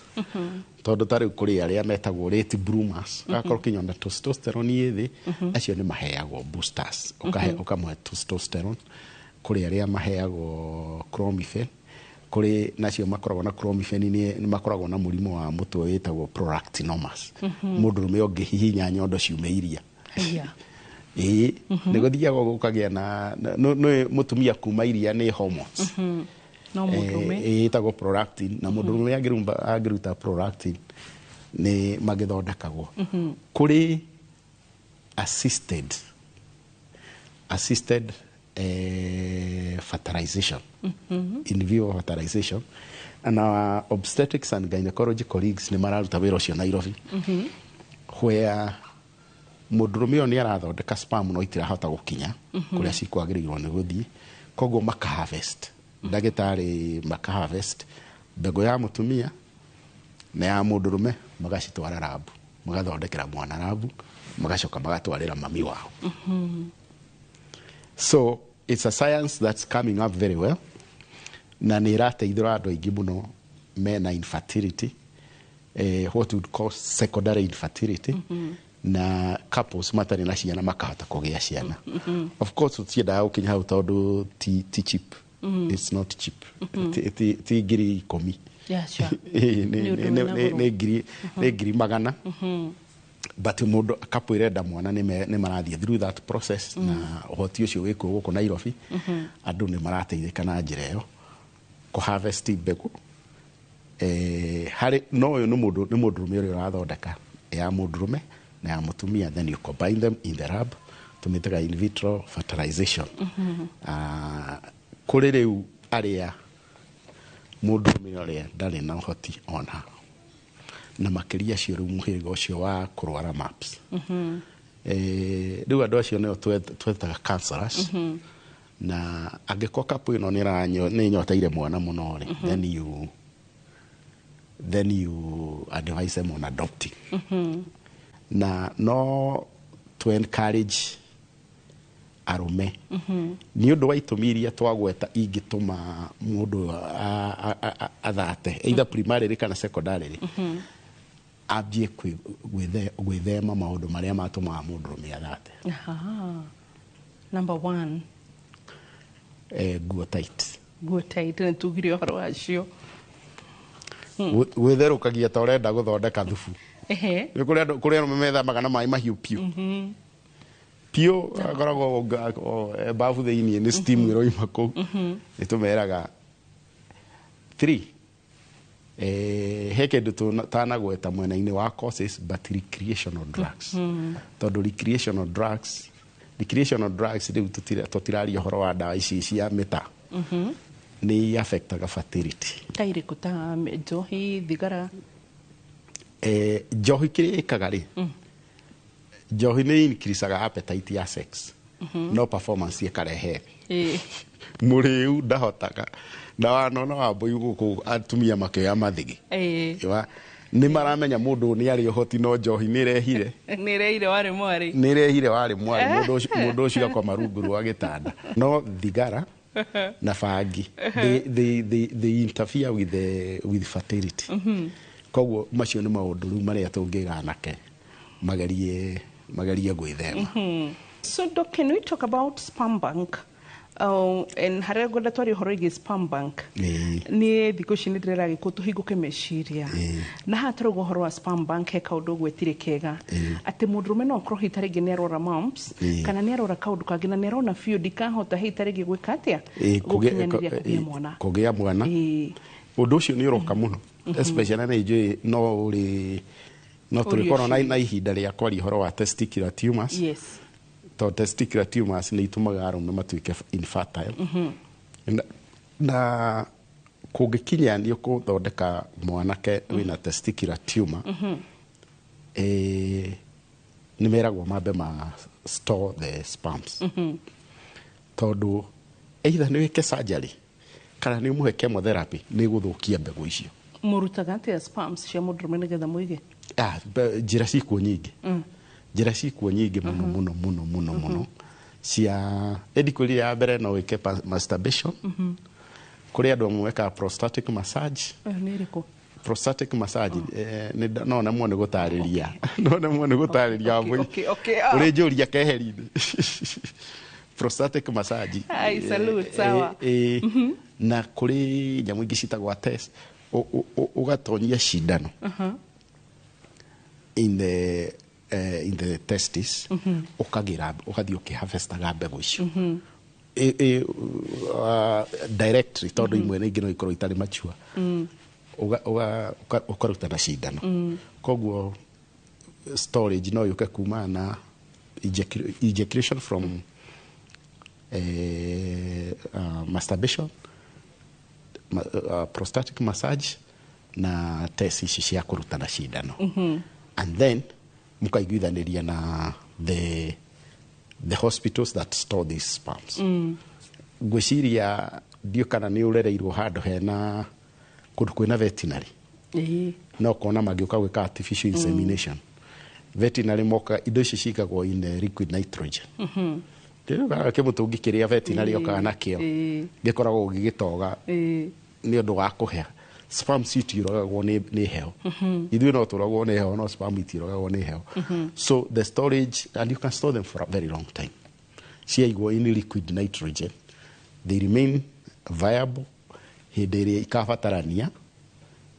tondũ ta rĩu kũrĩ arĩa metagwo late bloomers, agakorwo kinya na testosterone ĩ thĩ, acio nĩ maheagwo boosters, ũkahe ũkamũhe testosterone. Kũrĩ arĩa maheagwo clomiphene, kũrĩ nacio makoragwo na clomiphene nĩ makoragwo na mũrimũ wa mũtwe wĩtagwo prolactinomas. Mũndũrũme ũngĩhihinya nyondo ciume iria. Ĩĩ, nĩ gũthiaga gũkagĩa na nĩ mũtumia kuma iria nĩ hormones. No mũndũrũme ĩtagwo prolactin, na mũndũrũme angĩruta prolactin nĩ magĩthondekagwo. Kũrĩ assisted fertilization, in vivo fertilization, and our obstetrics and gynecology colleagues nĩ mararuta wĩra ũcio Nairobi, where mũndũrũme ũyũ nĩ arathondeka sperm no itirahota gũkinya kũrĩa cikwagĩrĩirwo nĩ gũthiĩ. Koguo maka harvest, ndagĩtarĩ maka harvest mbegũ ya mũtumia na ya mũndũrũme, magacitwara rabu, magathondekera mwana rabu, magacoka magatwarĩra mami wao. So it's a science that's coming up very well, na nĩ ĩrateithũra andũ aingĩ mũno mena infertility, what would call secondary infertility, na couples matarĩ na ciana makahota kũgĩa ciana. Of course tũtiendaga gũkinya hau tondũ ti cheap. It's not cheap. Ti 10,000. Yeah, sure. Ĩĩ, Nĩ ũndũ wĩna goro. Nĩ ngiri magana, but mũndũ couple ĩrenda mwana nĩ marathiĩ through that process, na ũhoti ũcio wĩkuo gũkũ Nairobi. Andũ nĩ marateithĩka na njĩra ĩyo kũ harvest mbegũ harĩ no ũyũ nĩ mũndũrũme ũrĩa ũrathondeka ya mũndũrũme na ya mũtumia, then you combine them in the lab, tũmĩtaga in vitro fertilization. Ah, kũrĩ rĩu arĩa mũndũrũme ũrĩa ndarĩ na ũhoti ona na makĩria acio rĩu mũhĩrĩga ũcio wa kũrwara MAPS. Rĩu andũ acio nĩo twetaga cancerous, na angĩkorwo couple ĩno nĩ ĩnyoteire mwana mũno rĩ, then you advise them on adopting, na no to encourage arũme nĩ ũndũ wa itũmi iria twagweta ingĩtũma mũndũ athate either primarily kana secondarily, ambie gwĩthema maũndũ marĩa matũmaga mũndũrũme athate. Aha. Number one. Nguo tight. Nguo tight, nĩ tugire ũhoro wacio. Gwĩtherũkagia ta ũrenda gũthondeka thubu. Nĩ kũrĩ andũ, kũrĩ arũme methambaga na maĩ mahiũ piũ. Piũ akoragwo bafu thĩinĩ, nĩ steam ĩroima kũu. Nĩ tũmeraga three, he kĩndũ tanagweta mwena-inĩ wa causes, but recreational drugs, tondũ recreational drugs rĩu tũtiraria ũhoro wa ndawa ici cia mĩta, nĩ affectaga fertility. Ta irĩkũ? Ta njohi, thigara? Njohi kĩrĩa ĩkaga rĩ, njohi nĩ increasaga appetite ya sex, no performance ĩkarehe thĩ. Mũrĩu ndahotaga na wanona wambũi gũkũ atumia makĩoya mathigi. Nĩ maramenya mũndũ nĩ arĩ ũhoti, no njohi nĩ ĩrehire Nĩ ĩrehire warĩ mwarĩ. Nĩ ĩrehire warĩ mwarĩ. Mũndũ ũcio akoma rungu rwa gĩtanda. No thigara na bangi, they interfere with fertility. Koguo macio nĩ maũndũ rĩu marĩa tũngĩra anake magerie gwĩthema. So doc, can we talk about sperm bank? And harĩa ngwenda twarie ũhoro wĩgiĩ sperm bank. Niĩ thikũ ici nĩ ndĩrera gĩkũ tũhingũke meciria, na haha tũrauga ũhoro wa sperm bank, he kaũndũ ũgwetire kega, atĩ mũndũrũme no akorwo hihi ta rĩngĩ nĩ arora mumps kana nĩ arora kaũndũ kangĩ na nĩ arona biũ ndikahota hihi ta rĩngĩ gwĩka atĩa, gũkinyanĩria kũgĩa mwana. Kũgĩa mwana. Ũndũ ũcio nĩ ũroka mũno, especially na njũĩ no ũrĩ no tũrĩkorwo na ihinda rĩa kwaria ũhoro wa testicular tumors, tondũ testicular tumors nĩ itũmaga arũme matuĩke infertile. Na kũngĩkinya nĩ ũkũthondeka mwanake wĩna testicular tumor, nĩ meragwo mambe ma store the sperms, tondũ either nĩ wĩke surgery kana nĩ ũmũhe chemotherapy, nĩ gũthũkia mbegũ icio. Mũrutaga atĩa sperms cia mũndũrũme nĩgetha mũige? Ah, njĩra cikuo nyingĩ. Njĩra cikuo nyingĩ mũno mũno mũno mũno mũno cia ĩndi ya mbere no wĩke masturbation. Kũrĩ andũ amwe mekaga prostatic massage. Ĩyo nĩ ĩrĩkũ? Prostatic massage, no nemwo nĩ gũtarĩria, no nemwo nĩ gũtarĩria, Wambũi. Okay. Ũrĩ njũria keheri-inĩ. Prostatic massage. I salute, sawa. Na kũrĩ nyamũ ingĩ citagwo test, ũgatonyia cindano in the testis, ũkagĩra, ũgathiĩ ũkĩharvestaga mbegũ icio directly, tondũ imwe ingĩ no ikorwo itarĩ mature. Ũkaruta na cindano. Koguo storage no yũke kumana na ejaculation from masturbation, prostatic massage na test ici cia kũruta na cindano. And then mũkaiguithanĩria na the hospitals that store these sperms. Ngwĩciria ndiũ kana nĩ ũrereirwo handũ hena kũndũ kwĩna veterinary, no kona magĩũka gwĩka artificial insemination. Veterinary moka, indo ici cigagwo in liquid nitrogen. Rĩu kĩmũtũngi kĩrĩa veterinary okaga nakĩo gĩkoragwo gĩgĩtoga nĩ ũndũ wa kũhĩa. Sperm itiũragagwo nĩ heho. Ithuĩ no tũragwo nĩ heho, no sperm itiũragagwo nĩ heho. So the storage, and you can store them for a very long time, ciaigwo in liquid nitrogen, they remain viable hĩndĩ ĩrĩa ikabatarania.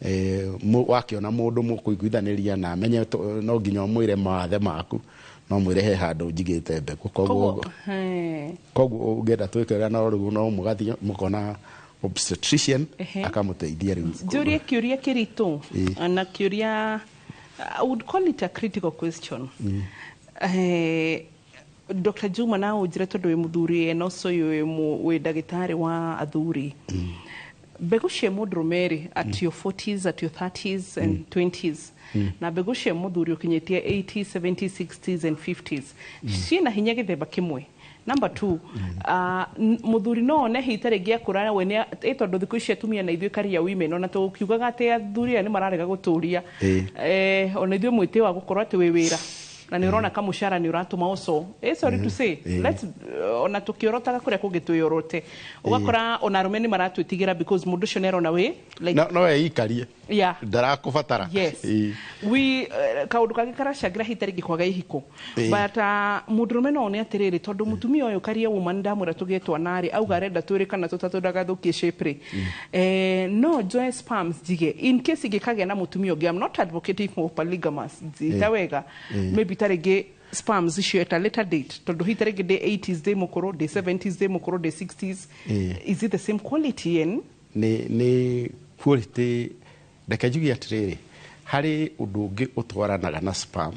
Wakĩona mũndũ mũkũiguithanĩria na amenye no nginya ũmwĩre mawathe maku, no mwĩre he handũ njigĩte mbegũ. Koguo koguo ũngĩenda twĩke ũrĩa, no rĩu no mũgathiĩ mũkona obstetrician akamũteithia rĩu. Njũrie kĩũria kĩritũ na kĩũria, I would call it a critical question. Dr. Juma, na ũnjĩre tondũ wĩ mũthuri and also wĩ ndagĩtarĩ wa athuri, mbegũ cia mũndũrũme rĩ, at your 40s, at your 30s and 20s, na mbegũ cia mũthuri ũkinyĩtie 80s, 70s, 60s and 50s, ciĩna hinya gĩthemba kĩmwe? Number two, mũthuri no one hihi ta rĩngĩ akũra we ĩ tondũ thikũ ici atumia na ithuĩ karia women, ona tũkiugaga atĩ athuri aya nĩ mararega gũtũria, ona ithuĩ mwĩtĩ wa gũkorwo atĩ wĩ wĩra na nĩ ũrona kamũcara nĩ ũratũma ũco, sorry to say, let's ona tũkĩorotaga kũrĩa kũngĩ twĩorote, ũgakora ona arũme nĩ maratwĩtigĩra because mũndũ ũcio nĩ arona wĩ like no eikarie, ndarakũbatara. Yes. We kaũndũ kangĩ karacangĩra hihi ta rĩngĩ kwaga ihiko, but mũndũrũme no one atĩrĩrĩ, tondũ mũtumia ũyũ karia woman ndamwĩra tũgĩe twana rĩ, auga arenda twĩrĩ kana tũtatũ ndagathũkie shape rĩ, no njoe sperms njige in case ingĩkagĩa na mũtumia ũngĩ. I'm not advocating for polygamous, njita wega. Maybe ta rĩngĩ Sperms icio at a later date, tondũ hihi ta rĩngĩ ndĩ 80s ndĩ mũkũrũ, ndĩ 70s ndĩ mũkũrũ, ndĩ 60s, is it the same quality and Nĩ quality. Reke njuge atĩrĩrĩ, harĩ ũndũ ũngĩ ũtwaranaga na sperm,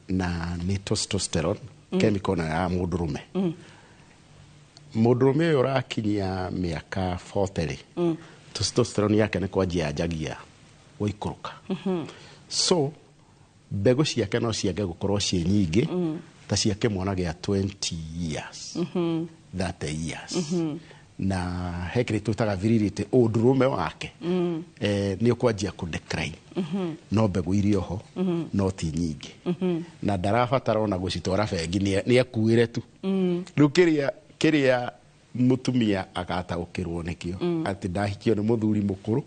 na nĩ testosterone, chemical na ya mũndũrũme. Mũndũrũme ũyũ ũrakinyia mĩaka 40 rĩ, testosterone yake nĩ kwanjia yanjagia gũikũrũka, so mbegũ ciake no ciage gũkorwo ciĩ nyingĩ ta cia kĩmwana gĩa 20 years, 30 years. Na he kĩrĩa twĩtaga virility, ũndũrũme wake nĩ ũkwanjia kũ decline, no mbegũ irĩ oho, no ti nyingĩ, na ndarabatara ona gũcitwara bengi, nĩ akuĩre tu. Rĩu kĩrĩa mũtumia agataũkĩrwo nĩkĩo, atĩ ndahikio nĩ mũthuri mũkũrũ,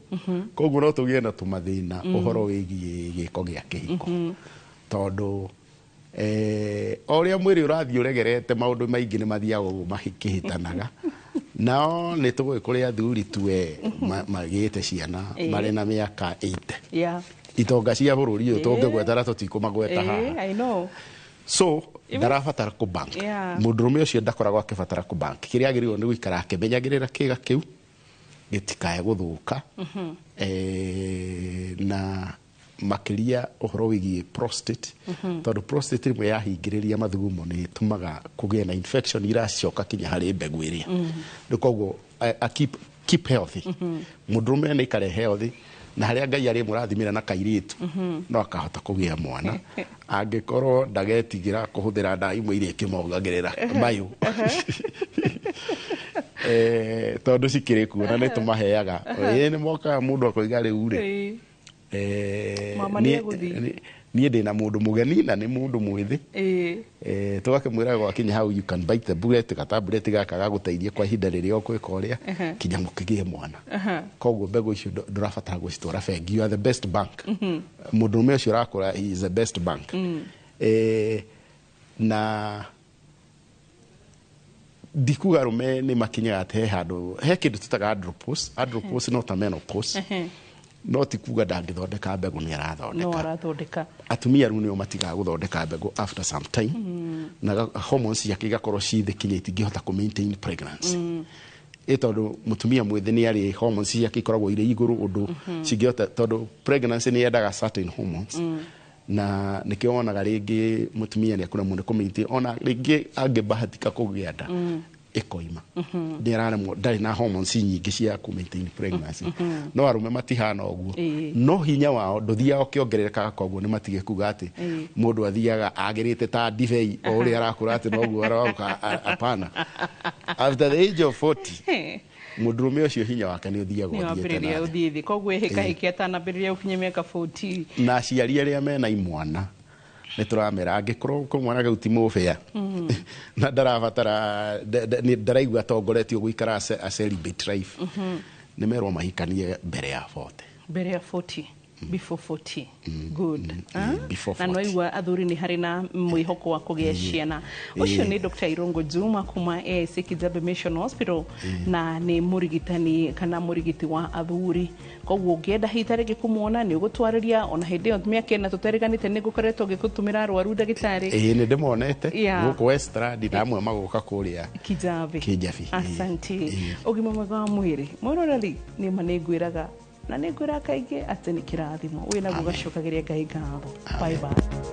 koguo no tũgĩe na tũmathĩna ũhoro wĩgiĩ gĩko gĩa kĩhiko, tondũ o ũrĩa mwĩrĩ ũrathiĩ ũregerete, maũndũ maingĩ nĩ mathiaga ũguo makĩhĩtanaga. Nao nĩ tũĩ kũrĩ athuri tue magĩte ciana marĩ na mĩaka 80, itonga cia bũrũri ũyũ tũngĩgweta na tũtikũmagweta haha. I know. So ndarabatara kũ bank. Mũndũrũme ũcio ndakoragwo akĩbatara kũ bank. Kĩrĩa agĩrĩirwo nĩ gũikara akĩmenyagĩrĩra kĩga kĩu gĩtikae gũthũka, na makĩria ũhoro wĩgiĩ prostate, tondũ prostate rĩmwe yahingĩrĩria mathugumo nĩ ĩtũmaga kũgĩe na infection iracoka kinya harĩ mbegũ ĩrĩa. Rĩu koguo a keep healthy, mũndũrũme nĩ aikare healthy, na harĩa Ngai arĩ mũrathimĩra na kairĩtu, no akahota kũgĩa mwana angĩkorwo ndagetigĩra kũhũthĩra ndawa imwe iria ikĩmongagĩrĩra mayũ, tondũ cikĩrĩ kuo na nĩ tũmaheaga. Ĩĩ, nĩ mokaga mũndũ akoiga rĩu rĩ, Mama nĩegũthiĩ. Niĩ ndĩna mũndũ mũgeni na nĩ mũndũ mwĩthĩ. Tũgakĩmwĩra gwakinya hau, you can bite the bullet, gatablet gaka gagũteithie kwa ihinda rĩrĩa ũkwĩka ũrĩa kinya mũkĩgĩe mwana. Koguo mbegũ icio ndũrabatara gũcitwara bengi, you are the best bank. Mũndũrũme ũcio ũrakũra, he is the best bank. Na ndikuga arũme nĩ makinyaga atĩ he handũ he kĩndũ tũtaga andropause. Andropause no ta menopause, no ti kuga ndangĩthondeka mbegũ, nĩ arathondeka. No arathondeka. Atumia rĩu nĩo matigaga gũthondeka mbegũ after some time, na hormones ciake igakorwo ci thĩ kinya itingĩhota kũ maintain pregnancy. Ĩ tondũ mũtumia mwĩthĩ nĩ arĩ hormones ciake ikoragwo irĩ igũrũ ũndũ cingĩhota, tondũ pregnancy nĩ yendaga certain hormones, na nĩkĩo wonaga rĩngĩ mũtumia nĩ akũremwo nĩ kũ maintain, ona rĩngĩ angĩbahatika kũgĩa nda, ĩkoima, nĩ araremwo, ndarĩ na hormones nyingĩ cia kũ maintain pregnancy. No arũme matihana ũguo. No hinya wao ndũthiaga ũkĩongererekaga, koguo nĩ matige kuga atĩ mũndũ athiaga agĩrĩte ta ndibei o ũrĩa arakũra atĩ noguo aroka. Hapana, after the age of 40 mũndũrũme ũcio hinya wake nĩ ũthiaga nĩ ũthiĩte wambĩrĩria na thĩ. Ũthiĩ thĩ, koguo ĩhĩkahĩke atanambĩrĩria gũkinya mĩaka 40. Na aciari arĩa mena imwana nĩ tũramera angĩkorwo kamwana kau ti mũbĩa na ndarabatara nĩ ndaraigua atongoretio gũikara a celibate life, nĩ merwo mahikanie mbere ya 40. Mbere ya 40, before 40, good. Ah? Before Na 40. nwaigua athuri nĩ harĩ na mwĩhoko wa kũgĩa ciana. Ũcio nĩ Dr. Irungu Juma kuma AIC Kijabe Mission Hospital, na nĩ mũrigitani kana mũrigiti wa athuri, koguo ũngĩenda hihi ta rĩngĩ kũmuona nĩ ũgũtwarĩria ona hĩndĩ ĩyo mĩaka 4 tũteriganĩte nĩ ngũkoretwo ngĩgũtũmĩra arwaru, ndagĩtarĩ. Ĩĩ, nĩ ndĩmonete gũkũ Westland na amwe magoka kũrĩa Kijabe. Kijabe. Asante. Ũgima mwega wa mwĩrĩ, mwĩroreri, nĩ ma nĩ ngwĩraga na nĩ ngwĩraga kaingĩ atĩ nĩ kĩrathimo wĩnaguo, gacokagĩria Ngai ngatho. Bye bye.